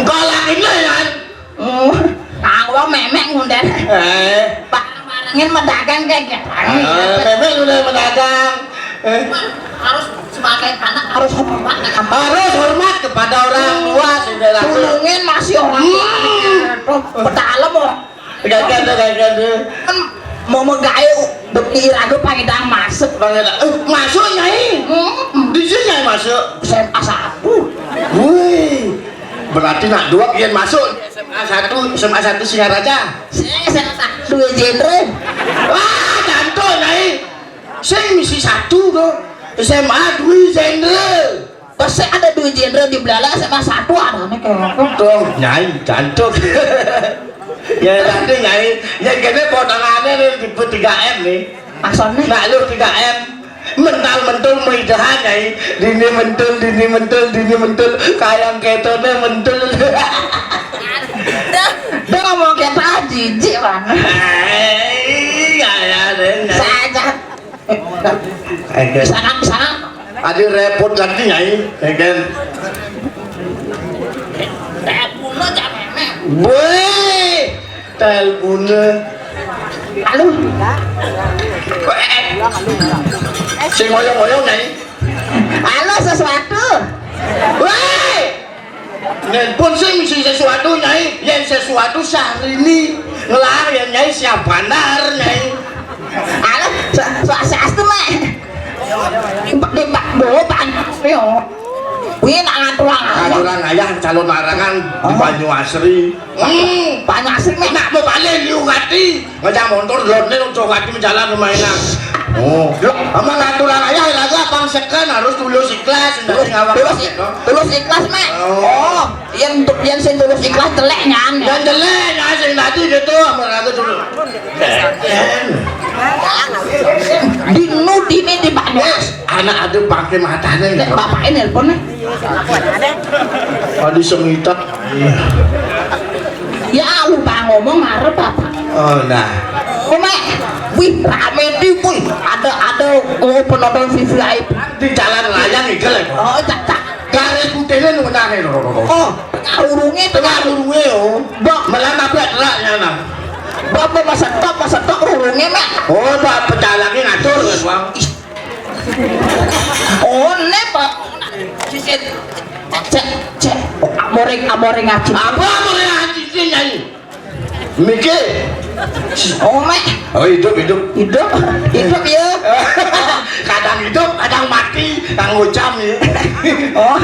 Enggak lagi nih, Yan. Hmm, kang wong memek ngunden. Eh. Bareng-barengin medagang kayak gitu. Ah, memek udah medagang. Eh. Harus sebagai anak harus hormat. Harus hormat kepada orang tua, saudara. Tulungin masih orang tua. Hmm. Pedalem orang. Gantian tuh, gantian tuh. Kan mau megayu demi ragu pangidang masuk. Pangidang, eh, masuk nyai. Hmm. Di sini nyai masuk. S M A satu. Wih, berarti nak dua pian masuk S M A satu, S M A satu Singaraja. Saya S M A satu dua genre. Wah, jantung nyai. Sing misi satu tuh. S M A dua genre. Pas saya ada dua genre di Belanda S M A satu ada nih kayak apa? Tuh, nyai jantung. Ya tadi nyai, ya gini potongannya nih tipe tiga M nih. Maksudnya? Nah, lu tiga M. Mental mentul muidahan nyai. Dini mentul, dini mentul, dini mentul. Kayang ketone mentul. Dia ngomong kayak apa? Jijik banget. Eh, gaya deh. Saja. Engke. Sana, sana. Adi repot ganti nyai, engke. Telepon aja, Memet. Wéh, telepon. Halo. Sing ngoyong-ngoyong, Nyai. Halo, sesuatu. Wéh! Nelpon sing mesti sesuatu, Nyai. Yen sesuatu Syahrini ngelar, yen Nyai siap bandar, Nyai. Halo, sa-, sa-, sastu, Mek. Pak, di Pak, bawa Pak, yo. Kuwi nak ngaturang ayah. Ngaturang ayah calon larangan di Banyuasri. Hmm, Banyuasri, Mek. Nak mau balik liu kati. Ngejak motor, lone, ojo kati menjalan rumah enak. Oh. Lho, ama ngaturang ayah laga pang seken harus tulus ikhlas, ndang Tulus, ngawak tulus, gitu. Tulus ikhlas, Mek. Oh. Oh, yen tu-, yen sing tulus ikhlas telek nyan. Yang jelek, nah, sing tadi gitu, ama laga dulu. Dinu dini di Banyuas. Anak ada pakai matanya. Nek bapaknya nelpon, Mek. Adi semita. Ya, lupa ngomong ngarep apa? Oh, nah. Ome, wih, rame di, wih. Ada, ada, oh, penonton V V I P. Di jalan layang iki lho. Oh, cak, cak. Garis putihnya nu menangi lho. Oh, tengah urunge, tengah urunge, oh. Mbok. Malah nabrak teraknya, nah. Mbok, mbok, masa tok, masa tok urunge, Mek. Oh, Pak, pecalange ngatur, Bang. Oh, ne, Pak. Sisit. Cek, cek. Amore, amore ngaji. Apa amore ngaji sih, Nyai? Mikir. Oh, Mek. Oh, hidup, hidup. Hidup. Hidup, ya. Kadang hidup, kadang mati, kang ngocam ya. Oh,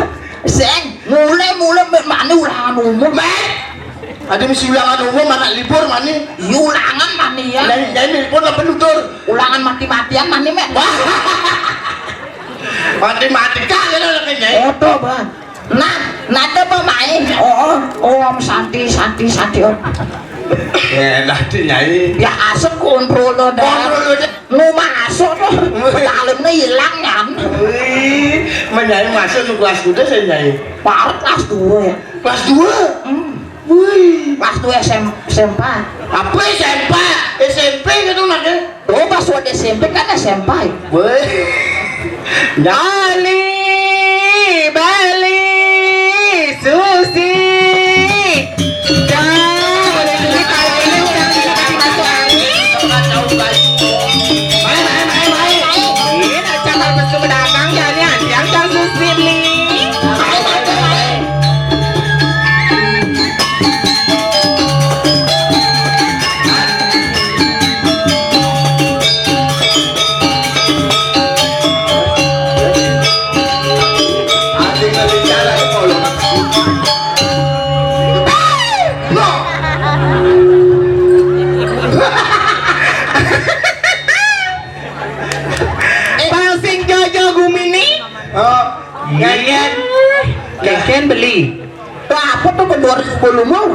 sing. Mulai, mulai, Mek, mane ulangan umum, Mek. Ada mesti ulangan umum, anak libur, mane. Iya, ulangan, mane, ya. Nyai, nyai nelpon apa nutur? Ulangan mati-matian, mane, Mek. Wah. Matematika gitu lho, Nyai. Foto, Bang. Nah, nada apa, Mai? Oh, oh. Oh, Om Santi, Santi, Santi, Om. Ya, lah, Nyai. Ya, asem kontrol lo, dah. Kontrol lo, Cek. Nu masuk tuh. Dalamnya hilang, kan? Wih, menyai masuk ke kelas kuda saya, Nyai. Parah kelas dua, ya. Kelas dua? Hmm. Wih. Kelas dua S M, S M P. Apa S M P? S M P gitu, nak, ya? Oh, pas waktu S M P kan S M P. Wih. Nah. Ali, Bali, Susi. Dah, boleh dulu kalau ini udah sini kasih masuk angin. Mai, mai, mai, mai. Ini nak cakap betul berdagang, jangan yang, yang Susi beli. Mai, mai, mai. Pang sing jojo gumini. Oh, iya. Keken beli. Lah, apa tuh ke dua ribu sepuluh mau?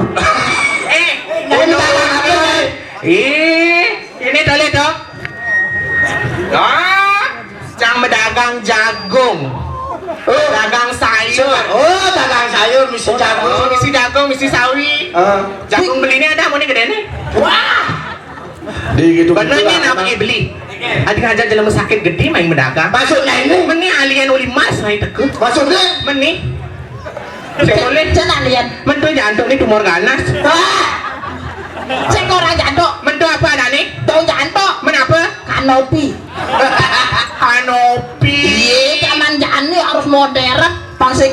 Eh, ini apa? Ih, ini tole toh. Ah, cang berdagang jagung. Oh. Dagang sayur. Oh, dagang sayur, misi jagung. Oh, misi jagung, misi sawi. Ah. Jagung beli ini ada, mau ini gede nih. Wah. Di gitu. Bener nih, namanya beli. Adi ngajak jelema sakit gede main berdagang. Maksudnya ini? Meni alien uli mas main teke. Maksudnya? Meni. Cek, cek alien. Mentu jantung ini tumor ganas. Ah. Cek orang jantung. Mentu apa ada nih? Dong jantung. Menapa? Kanopi. Kanopi. Iya, zaman jani harus modern. Pasti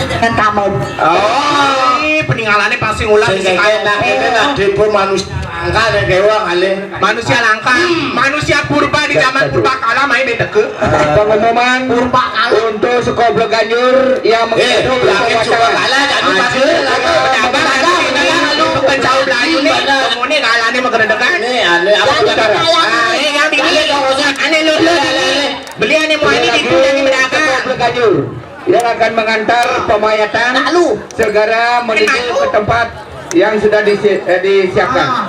dengan kamu. Oh. Ih, peninggalannya pasti ngulang. Sing di kayak enak, enak, tipe manusia langka, ada dewa, kali. Manusia langka, manusia purba di zaman purba kala main di teke. Pengumuman untuk sekolah Ganjur yang mengeduk lagi suka kalah, jadi pasti lagi pedagang, pedagang, lalu tukang jauh Melayu nih, ini galanya menggeredekan. Ini aneh, apa? Nah, eh, yang ini, aneh lu, lu, ini. Beli aneh mau ini, itu yang pedagang. Ganjur yang akan mengantar pemayatan lalu segera menuju ke tempat yang sudah disi-, eh, disiapkan. Ah.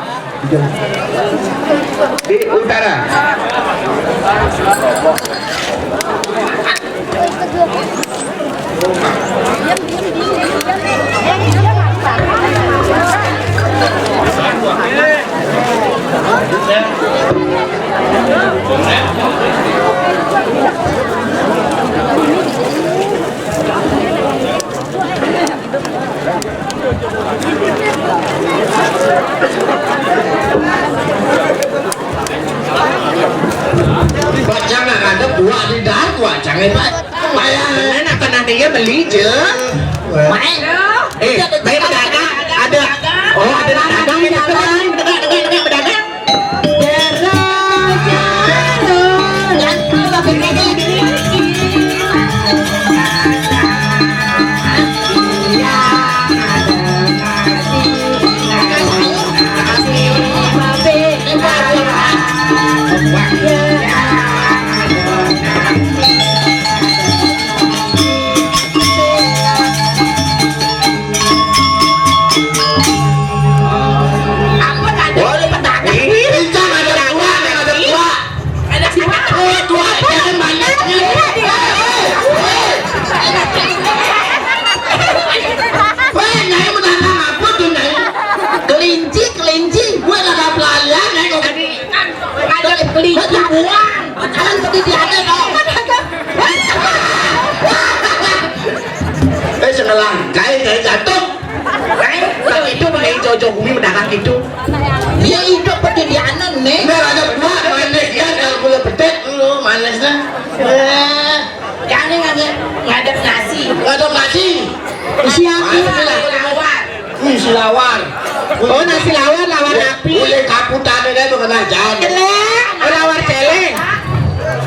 Di utara. Bayar. Bener apa nantinya beli, je? Main. Eh, main pedagang. Ada. Oh, ada nak dagang ni. Pedagang, pedagang, pedagang, pedagang. Apa tadi? Waduh, pedagang. Lincah, ada dua, ada dua. Ada siapa? Oh, dua, jangan banyak. Weh, Nyai menantang apa tu, Nyai? Kelinci, kelinci. Gue ada pelarian, Nyai, kok. Tadi kan ada kelinci. Gue dibuang. Jangan seperti dia, Nyai, kok. Eh, sekelang, Nyai, Nyai jatuh. Kan, kalau itu mulai jauh-jauh bumi mendarat itu. Dia hidup pertidianan, nih. Bener, ada buah, manis, ya, kalau gula pedet, lu, manis, dah. Eh, jangan ngadep, ngadep nasi. Ngadep nasi. Siapa? Manis, lah. Lawar. Hmm, si lawar. Oh, nasi lawar, lawar api. Boleh kaputan, dah, tuh, kena jalan. Celeng. Oh, lawar celeng.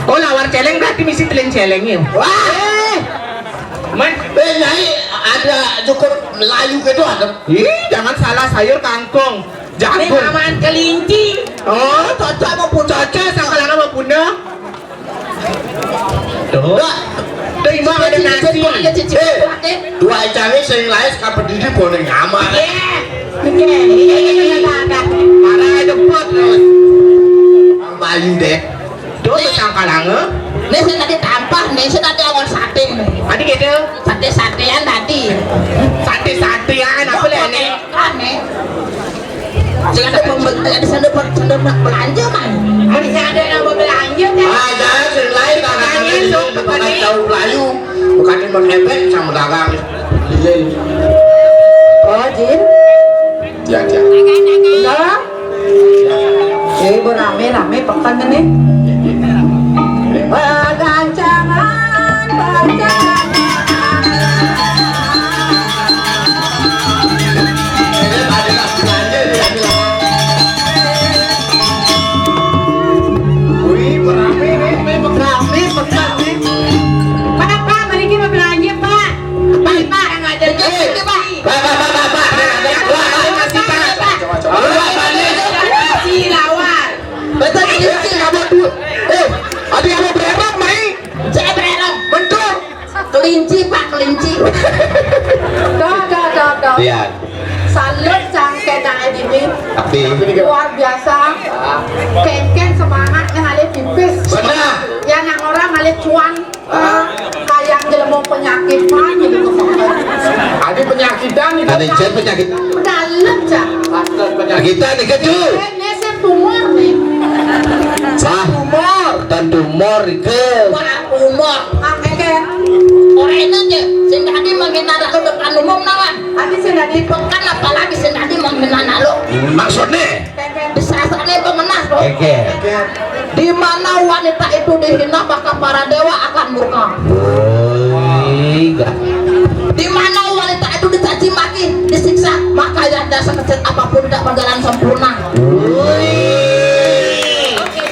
Oh, lawar celeng berarti misi telin celeng, ya? Wah. Eh. Man. Eh, Nyai, ada cukup Melayu gitu ada. Ih, jangan salah sayur kangkung. Ini jagung. Maman kelinci. Oh, cocok mau punah. Cocok, sangkalanga mau punah. Tuh. Tuh, Imang ada nasi. Eh, dua cari sing lain kapedidi boleh nyamar. Iya. Iya, iya, iya, iya, iya. Parah aja pot terus. Melayu deh. Tuh, sangkalanga. Nih, sing tadi tampah, nih, sing tadi awal sate, nih. Tadi gitu. Sate-satean tadi. Sate-satean, apa lah, nih? Aneh. Sing ada pembe-, ada sandal per-, sandal per-, belanja, man. Ada sandal yang mau belanja, kan? Ah, jangan, sing lain, tangan belanja, sok, sok, sok, sok, tahu Melayu. Bukan cuma kepek, sama dagang. Iya. Oh, Jin. Ya, ya. Enggak. Eh, ibu rame-rame pekan kan nih? Pegancangan, pegancangan. Wih, rame nih, rame pekan nih. Pak, Pak, mari kita belanja, Pak. Pak, Pak, yang ada. Eh, Pak. Pak, Pak, Pak, Pak, Pak. Pak, Pak, Pak, Pak. Pak, Pak, Pak. Nasi lawar. Betul, betul. Eh, ada yang mau berapa, Mai? Saya berapa? Betul. Kelinci, Pak, kelinci. Dah, dah, dah, dah. Iya. Salut cangkeh nang ini. Tapi luar biasa. Kengken semangat nang alih tipis. Benar. Ya, nang orang alih cuan. Kayak jelema penyakitan gitu. Ada penyakitan gitu. Ada jen penyakit. Dalam, Cak. Penyakitan nih, keju. Ini saya tumor nih. Sah. Tumor. Dan tumor ke. Wah, tumor. Pakai ke. Orang ini aja. Sing tadi makin ada ke depan umum nawan. Tadi sing tadi pekan, apalagi sing tadi makin anak lo. Maksudnya? Disasarne pemenah, bro. Oke. Di mana wanita itu dihina, maka para dewa akan murka. Woi, enggak. Di mana wanita itu dicaci maki, disiksa, maka yang dasar kecil apapun tidak berjalan sempurna. Woi. Oke,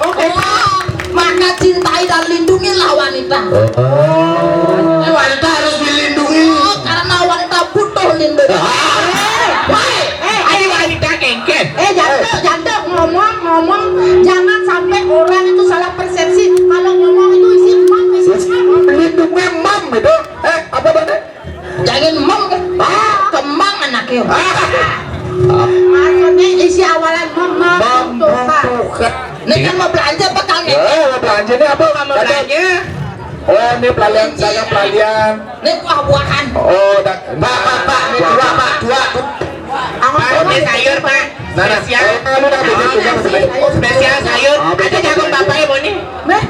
oke. Oh, maka cintai dan lindungilah wanita. Oh. Eh, wanita harus dilindungi. Oh, karena wanita butuh lindungan. Ah. Woi, eh, ayo wanita kengken. Eh, jantung, jantung, ngomong, ngomong, jangan sampai orang itu salah persepsi. Kalau ngomong itu isi mam, isi mam. Pelindungnya mam itu. Eh, apa tadi? Jangan mam. Ah. Kembang anaknya. Ah. Maksudnya isi awalan mam, mam, mam, tuh, Pak. Tuh, Kak. Ini kan mau belanja apa, Kang? Eh, mau belanja ini apa? Mau belanja. Oh, ini pelalian, saya pelalian. Ini buah-buahan. Oh, dah. Pak, Pak, Pak, ini dua, Pak, dua. Pak, ini sayur, Pak. Nah, nah. Spesial. Oh, lu dah bikin juga, oh, spesial sayur. Oh, ada jagung Bapak ya, Boni? Nih.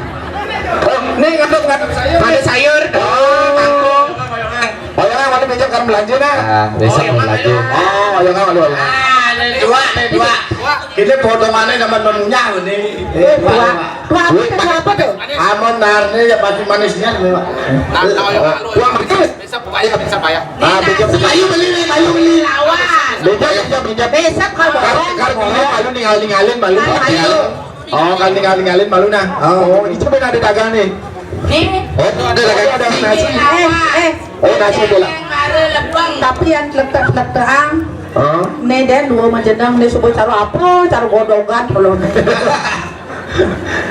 Oh, nih, ngaduk, ngaduk sayur. Ada sayur, oh, kangkung. Oh, ya, mana pinjam kan belanja, nah. Ah, bisa belanja. Oh, ya, kan, ada. Ah, ada dua, ada dua. Ini potongannya sama nemunya ini. Eh, tua. Tua apa tuh? Tua apa tuh? Amun narne ya pasti manisnya nih, Pak. Nah, nah, ayo, malu. Tua manis. Bisa pepaya, bisa pepaya. Ah, bisa. Ayo beli nih, ayo beli. Lawan. Beda ya, beda. Besok kalau kar-, kar-, kar-, malu ningal-ningalin, malu. Ayo. Oh, kan ningal-ningalin malu nah. Oh, itu benar ada dagang nih. Nih. Oh, ada dagang. Ada nasi. Eh, eh. Oh, nasi bola. Tapi yang letak-letak ang. Hah? Né dén dua majeneng né suba cara apa? Cara godogan belum.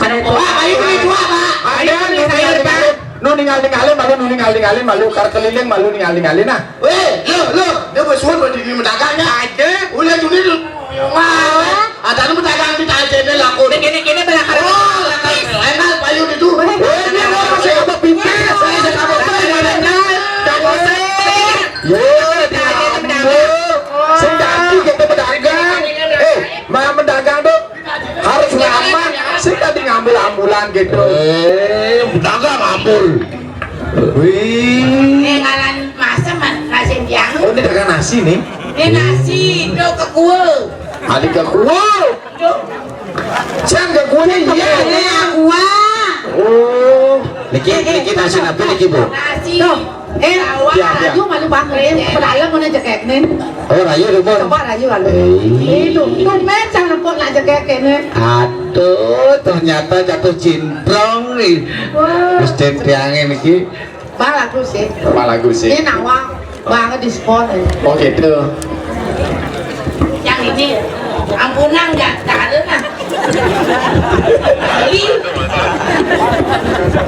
Karena itu. Pak, ayo beli dua, Pak. Ayo, ayo, ayo, ayo, ayo. Nu ningal-ningalin malu, nu ningal-ningalin malu, kar keliling malu ningal-ningalin nah. Wéh, lo, lo, dia bersuara di mendagannya. Ada. Udah juni lu. Wah, ada nu mendagang di tajene laku. Kene-kene belakang. Oh, enak payu itu. Wéh, dia mau masih apa pimpin? Saya sudah mau. Yo, dia ngambul. Sing ganti kita pedagang. Eh, malah mendagang tuh harus ramah. Sing tadi ngambul-ambulan gitu. Eh, pedagang ngambul. Wih. Eh, ngalan masa ma-, nasi yang. Oh, ini dagang nasi nih. Ini nasi, itu kekue. Ada kekue. Itu. Siang kekue nih, iya. Ini aqua. Oh. Niki, niki nasi apa niki, Bu? Nasi. Tuh. Eh, ya, ya. Rayu malu banget ya. Padahal mana jekek nih. Oh, rayu, Bu. Coba rayu malu. Eh. Itu, tuh men cara kok nak jekek nih. Aduh, ternyata jatuh cintrong nih. Wah. Terus centriangnya niki. Bang lagu sih. Bang lagu sih. Ini nawang banget diskon. Oh gitu. Yang ini, ampunang nggak ada nah. Beli.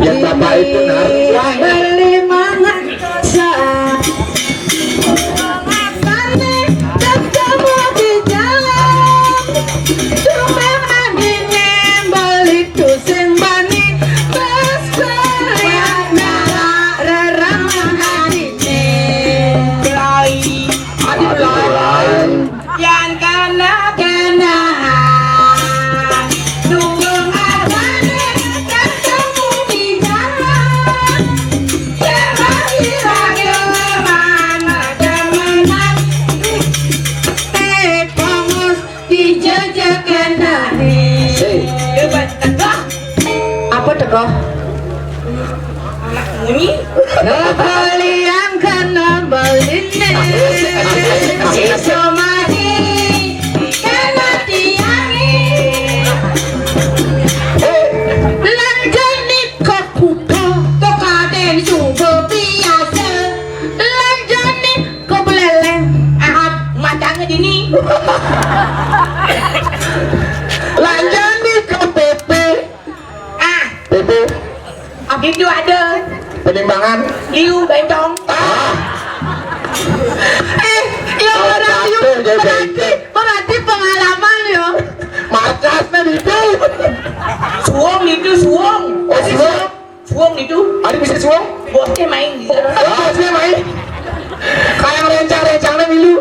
Yang bapak itu nah. Beli mangan. Makannya ketemu di jalan. Cuma adine beli tusing bani. Bas beli antara rerang adine. Beli. Adi beli. Yan kana kana. Nunggu arane ketemu di jalan. Kira-kira mana temenan. Eh, pongos dijajakan dari. Hei. Debat tegak. Apa tegak? Anak bunyi. Beli yang kena beli nih. Si Somadi kena tiangi. Lanjani ke kuda, ke kaden suba biasa. Lanjani ke beleleng. Ah, matanya dini. Lanjani ke pepe. Ah. Pepe. Abdi itu ada. Penimbangan. Liu bentong. Ah. Eh, ya orang liu. Berarti, berarti pengalaman ya. Markasnya di itu. Suwung itu, suwung. Oh, suwung. Suwung itu. Ada bisa suwung? Bosnya main gitu. Oh, bosnya main. Kayak rencang-rencangnya milu.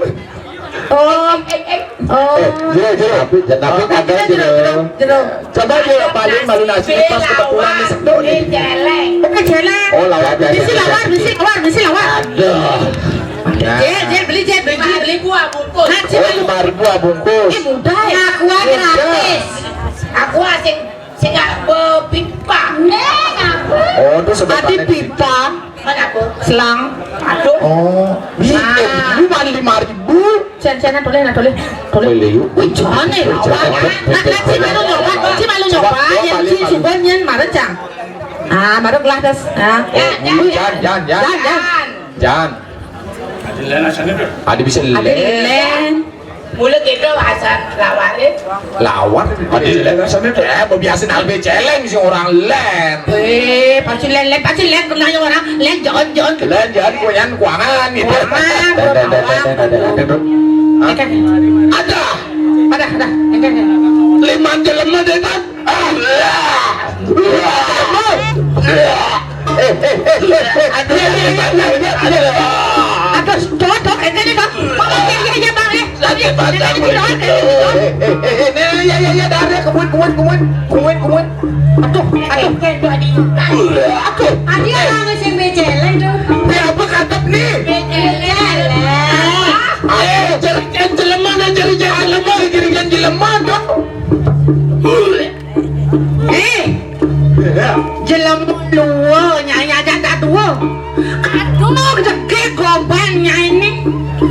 Oh. Eh, eh, eh. Oh. Eh, jero, jero. Tapi, tapi kagak jero, jero. Jero, jero. Coba dia paling malu nasi pas kebetulan di sedo nih. Celeng. Oke, celeng. Oh, lawan. Bisi lawan, bisi lawan, bisi lawan. Aduh. Jel, jel, beli jel, beli, beli. Lima ribu bungkus. Nah, oh, lima ribu bungkus. Eh, mudah ya. Aku gratis. Aku asing. Sing nggak bepipa. Neng, apa? Oh, itu sedotan. Ada pipa. Mana apa? Selang. Aduh. Oh, bisa. Ah. Lu mandi lima ribu. Sen, sen, toleh, nah, toleh. Toleh. Boleh, yuk. Wih, jangan nih. Jangan. Nah, nah, si malu nyoba, si malu nyoba, coba, coba, yang si paling, paling. Suban yang marah, Cang. Ah, baru gelah, terus. Ah. Ya, ya, wih, ya. Jangan, jangan, jangan. Jangan, jangan. Jangan. Ada bisa lén. Ada lén. Mula kita asal lawan, eh. Lawan. Ada lén rasanya tuh. Eh, biasa nabe celeng si orang lén. Eh, pasti lén, lén, pasti lén kena orang. Lén, jangan, jangan. Lén, jangan, kuangan, kuangan, gitu. Kuangan, kuangan. Hah? Ada. Ada, ada. Lima jelema deh, Tan. Ah, ah, ah. Eh, eh, eh, eh, eh. Aduh, aduh, aduh, aduh. Aduh, cocok, eh, ini, Bang. Bang, iya, iya, iya, Bang, eh. Sakit banget, ini, ini, ini, ini, ini. Eh, eh, eh, eh, ini, iya, iya, iya, dah, dah, kemuan, kemuan, kemuan. Kemuan, kemuan. Aduh, aduh. Aduh. Adi orang sing beceleng tuh. Dia apa katap nih? Beceleng. Eh, jelek, jelema, jelek, jelema, jelek, jelek. Jelema to. Eh, jelema luwa, Nyai, aja tak tua. Aduh, jegég goban Nyai né.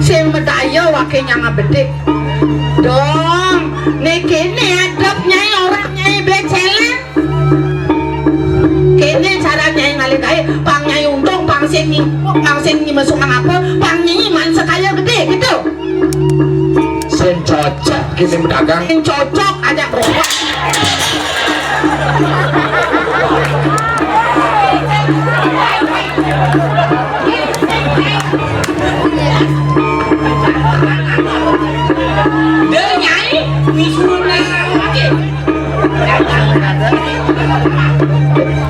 Sing medaya waké nyang bedik. Dong, né kéné adep Nyai, orang Nyai becelan. Kéné cara Nyai ngalih gaé, pang Nyai untung, pang sing nyi-, pang sing nyi mesuk apa, pang Nyai man sekaya gedé gitu. Sing cocok kéné dagang. Sing cocok aja berubah. Dé Nyai, misunan.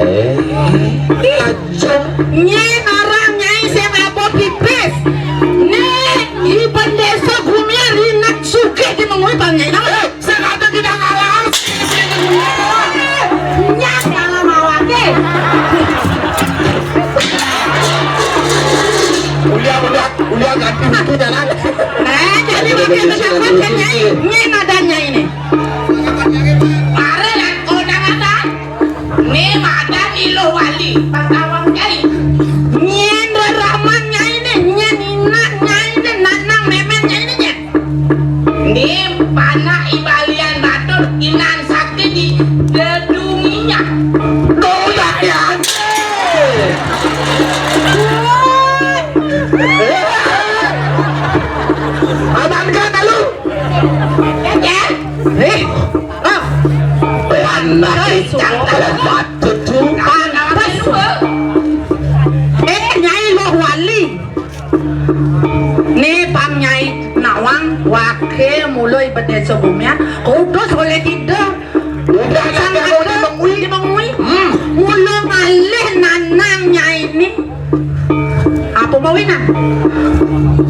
Eh, aja. Nyén orang Nyai sing abot pipis. Né, iban désa Gumian rinat sugih di mengui pang Nyai. Sing ada kita ngalah. Nyai ngalah mawaké. Ulian, ulian, ulian ganti buku jalan. Nah, jadi waké tetangga Nyai. Nyén ada Nyai né. Pare lan kondangan. Né madan Iluh Wali, pertawang Nyai. Nyén reraman Nyai né, nyén inak Nyai né, nanang mémén Nyai né, nyén. Né panak I Balian Batur, inan sakti di dedunginya. Doyan. Abang kan lalu. Nyén. Eh, ah. Anak icang dalam batu tu. Pantes. Eh, Nyai Luh Wali. Né pang Nyai nawang, waké mula iban désa Gumian, kudus olih Ida. Udah sang ada di mengui. Di mengui. Hmm. Mula ngalih nanang Nyai né. Apa mawinan?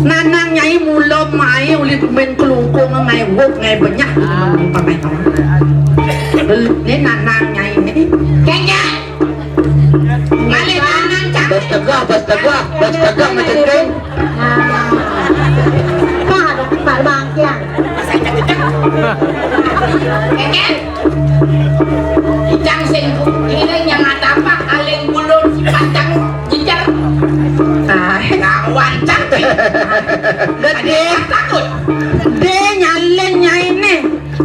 Nanang Nyai mula mai uli gumin kelungkung ngai wuk ngai benyah. Pakai kawan. Né nanang Nyai né. Kengkeng. Ngalih nanang cang. Bas tegah, bas tegah, bas tegah macam keng. Nah. Pak, ada Pak Bangkian. Kengkeng. Icang sing ngiring yang atapak aling bulun si pacang jejer. Ah. Lawan cang. Gedé. Ada takut. Gedé nyalin Nyai né.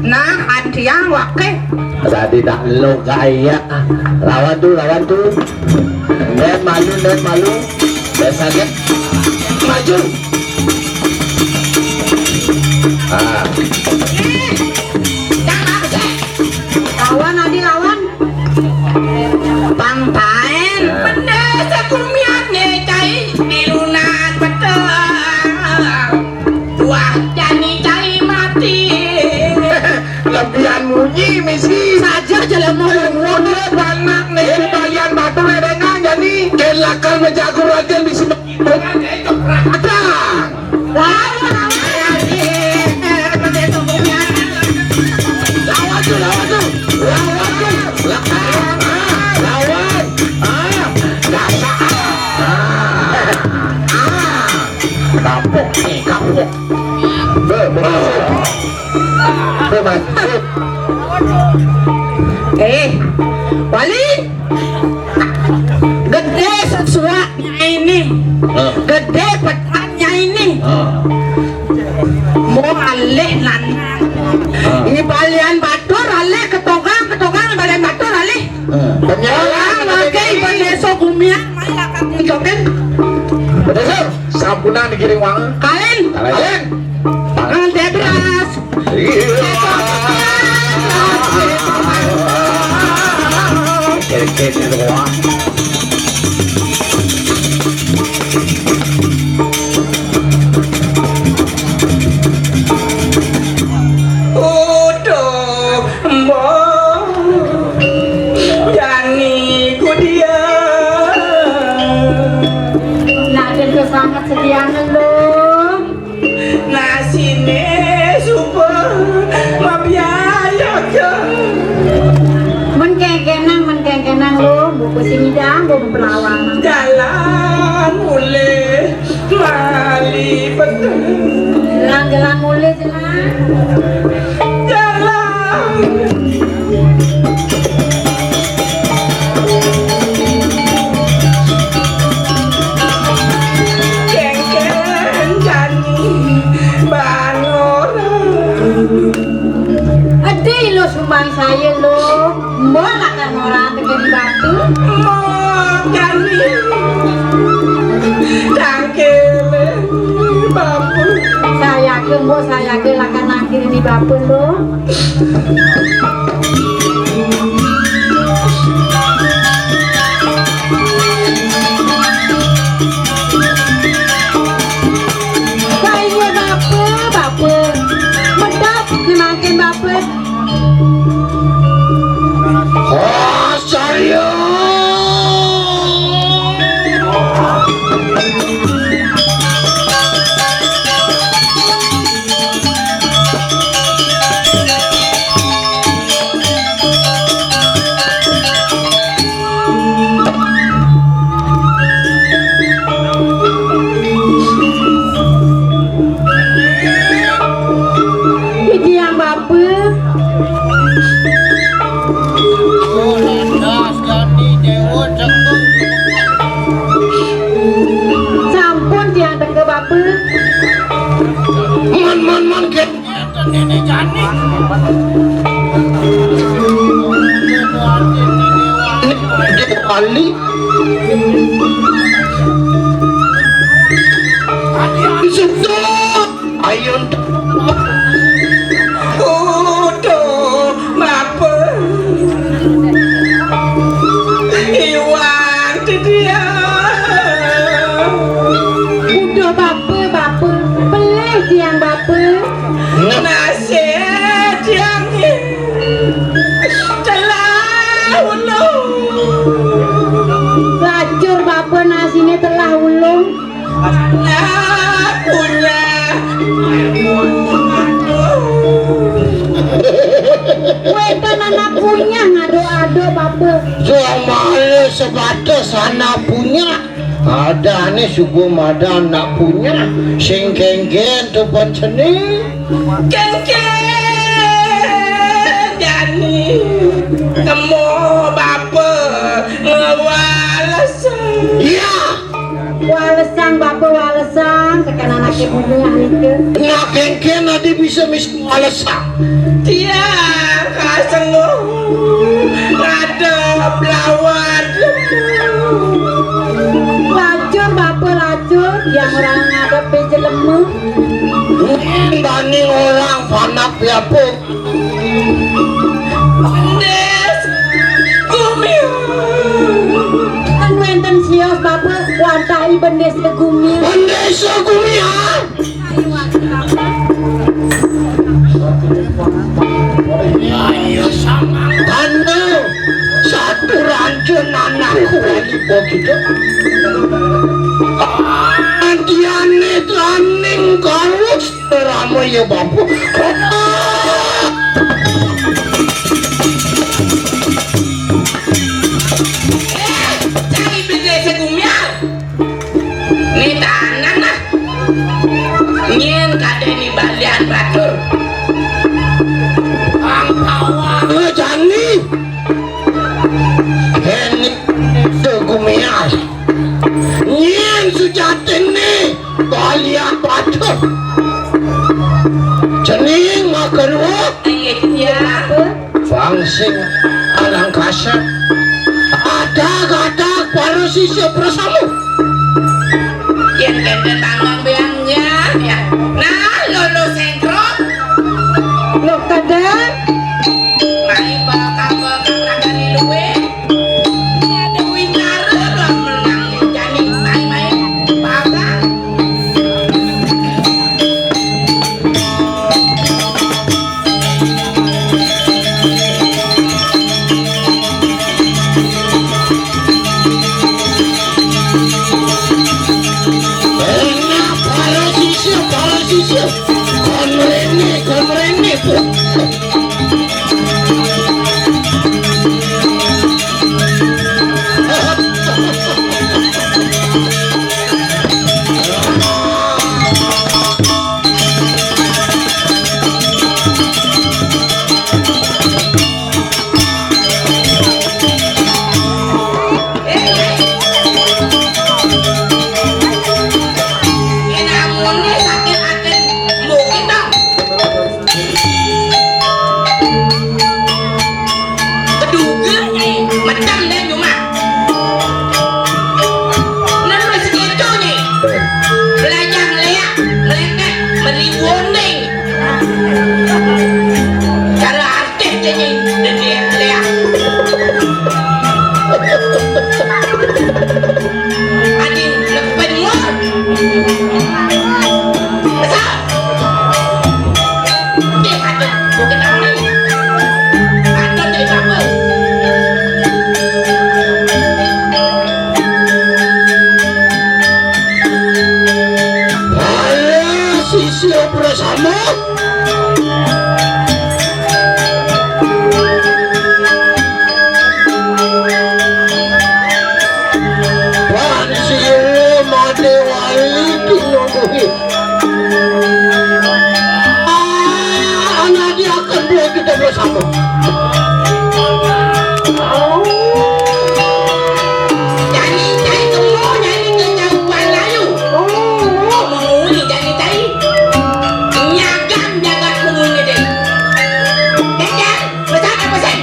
Nah, antiang waké. Tadi dah lo gaya. Lawan tu, lawan tu. Nén malu, nén malu. Biasa aja. Maju. Ah. Lawan, Adi, lawan. Pang taén. Bendé sakumiatné cai di lunas peteng. Buah jani cai mati. Lebihan munyi misi. Saja jelema. Munyi panak né di bagian batu lebengan jani. Kelakan menjago raden bisi. Ada. Lawan, lawan. Lawan tu, lawan tu. Lawan tu. Lawan. Ah, lawan. Ah, dasar. Ah. Ah. Kapok ni, kapok. Be, be, masuk. Be, masuk. Eh, Wali. Gedé sesuak Nyai né. Ah. Gedé petan Nyai né. Ah. Mau alih nanang. Ah. Ini balian batur alih ketogang, ketogang balian batur alih. Ah. Orang lagi bendesa Gumian, mai lakar nunjukin. Bendesa, sampunang digiring wang. Kalen. Kalen. Kalen. Tangan dia beras. Uduh, mbok jani kudian. Nah, dia sangat sediane lho. Nasiné suba mabiayaka. Men kengkenang, men kengkenang lho, mbok sing nyidang, mbok perlawanan. Jalan mulih mali peteng. Jalan-jalan mulih, jalan. Bang saya lo, mbok lakar ora teke di batu. Mbok jani. Cangkir. Bambu. Saya ke mbok, saya ke lakar nangkir di batu lo. Saya bapa, bapa. Medap nemakin bapa. Hasarya. Iki yang bapa. Sampun tiang teka bapa. Man, man, man, get. Nenek jani. Bali. Sudah. Ayo. Udah, bapa. Iwan dia. Udah, bapa, bapa. Pelih tiang, bapa. Nasib tiang. Telah ulung. Lacur, bapa, nasine telah ulung. Anak punya. Wénten anak punya ngaduk-aduk, bapa. Jumale sebatas anak punya. Adané suku madan anak punya. Sing kéngkén to pancene. Kéngkén jani. Temu bapa ngewales. Iya. Walesang, bapa, walesang, tekan anaké bungah nika. Nah, kéngkén adi bisa mis walesang. Tiang kasengguh ngadep lawan. Lacur, bapa, lacur, yang orang ngadep jelema. Bani orang panak piapuk. Bendis Gumiang. Kan wénten sios, bapa, wantahi Bendis Gumiang. Bendis Gumiang. Ayo, samang. Tanda satu rancun anakku, wali begitu. Antiane taning kalus. Rama ya, Bapak. Eh, cari bendese gumiang. Ni tanang nah. Nyen kadé ni balian batur. Angkawa. Eh, jani. Heni de gumiang. Nyen sujatine balian batur. Cening makeruk. Iya. Bangsing alang kasar. Adag-adag para sisya prasama. Yen kenten tanggung biang ya, ya. Nah, lolo sengkrot. Lo kadang. Mai bakal-bakal ragane luwe. Dewi Nara doang menang jani. Mai, mai. Bakal. Enak, para sisya, para sisya. Kon mrene, kon mrene, Bu. Ading, lepen ngur. Besar. Deh, aduh, bukan tahu nih. Aduh, deh, apa? Ayo, sisya bersama. Pan sira made wali tinungguhi. Ah, anak dia akan buat kita bersama. Jani cai temu, jani kejauhan layu. Oh, menguli jani cai. Nyagam jagat menguli deh. Kejar, pesan apa sen?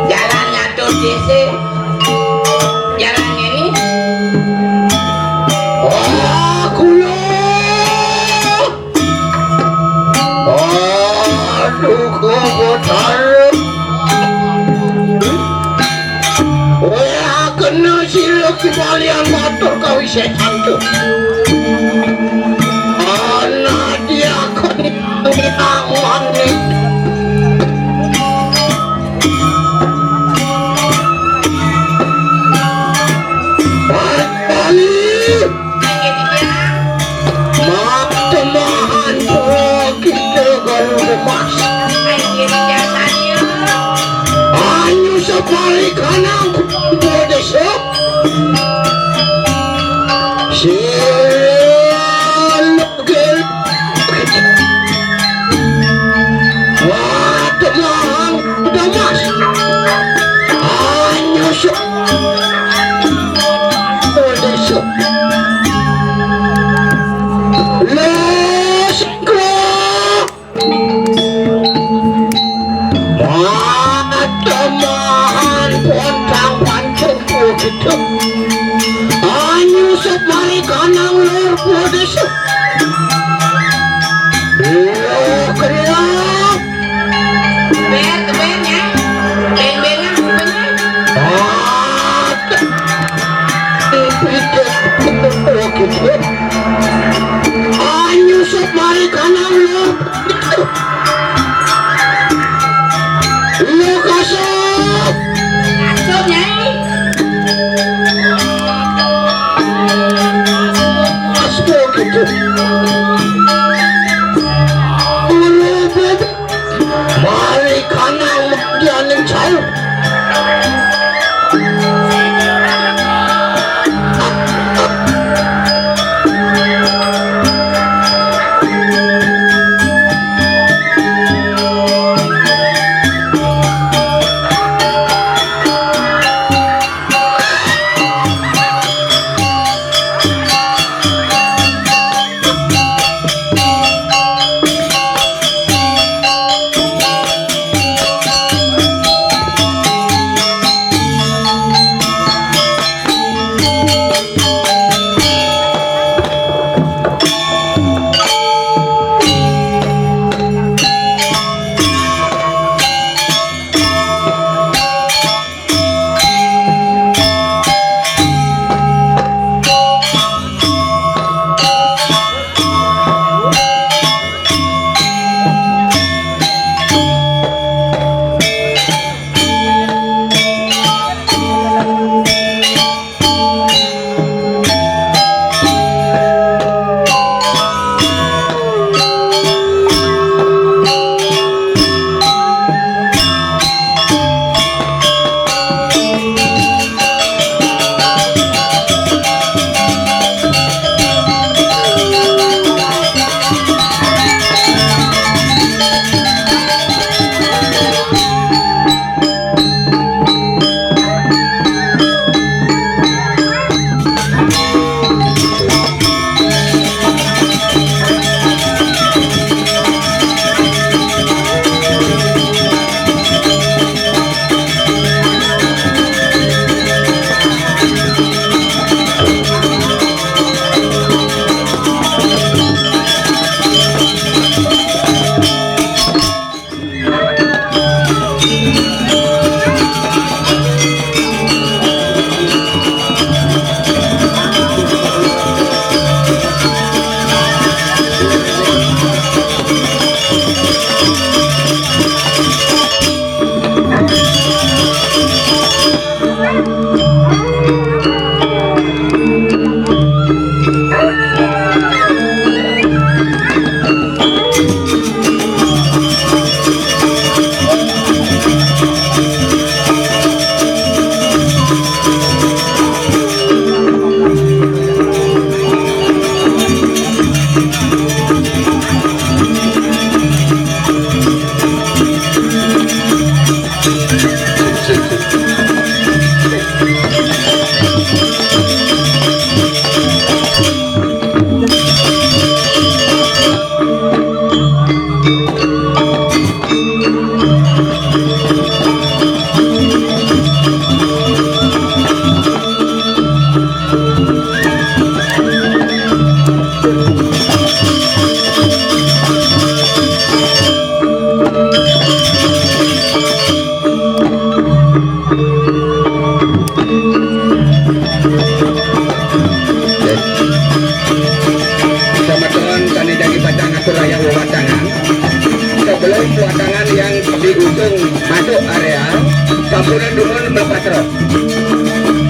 Jalan nyatur dhisik. Jalan ngene. Wah, kula. Aduh, kula boten. Wah, kena sila kembalian matur kawisésan tuh. Ana diakoni nang manik. Bali. Matemahan kita garu emas. Anyu sapari kanang kumpul desa. Silugil. Wah, temang demas. Anyusuk. Odesuk. Lesku. Matemahan pontang pancung gitu. Anyusuk mari kanang lur podesuk. Lur kerap. Ber, ber, ya. Beng-bengan kupingnya. Ah, dipikir gitu. Anyusuk mari kanang lur. Lu kasut. Kasut, Nyai. Kasut gitu. Urubut. Mari kanang mandianing cau. Diusung masuk area, sampunang dumun melepas roh.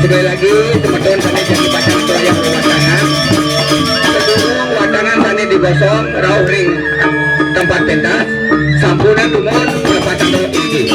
Sekali lagi, semeton sané jadi pacang wayah wewatangan. Sedurung watangan sané digosong rauh ring tempat pentas, sampunang dumun melepas roh inggih.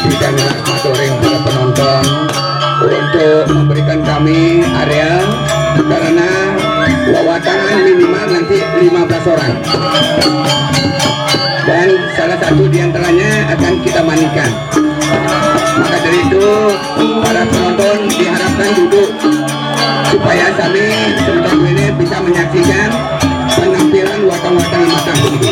Kita minta matur ring para penonton untuk memberikan kami area karena wewatangan minimal nanti lima belas orang. Dan salah satu di antaranya akan kita mandikan. Maka dari itu, para penonton diharapkan duduk supaya kami sementara ini bisa menyaksikan penampilan watang-watang yang matang ini.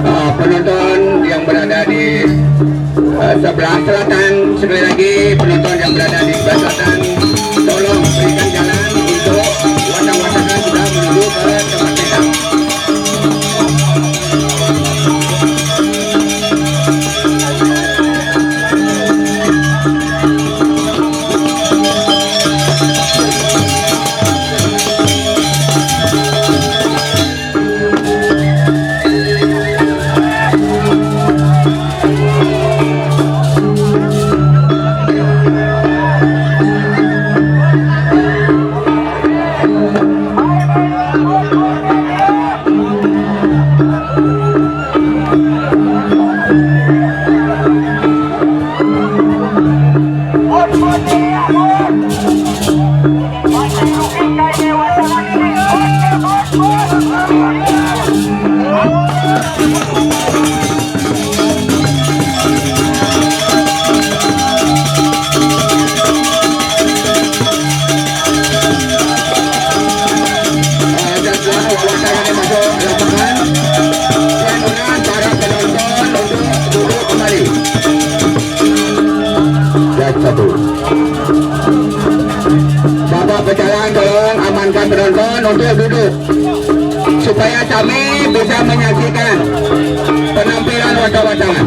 Ah, penonton yang berada di, eh, sebelah selatan, sekali lagi, penonton yang berada di sebelah selatan, tolong berikan jalan untuk watang-watangan sudah menuju ke tempat kita. Bapak pecalang, tolong amankan penonton untuk duduk supaya kami bisa menyaksikan penampilan watang-watangan.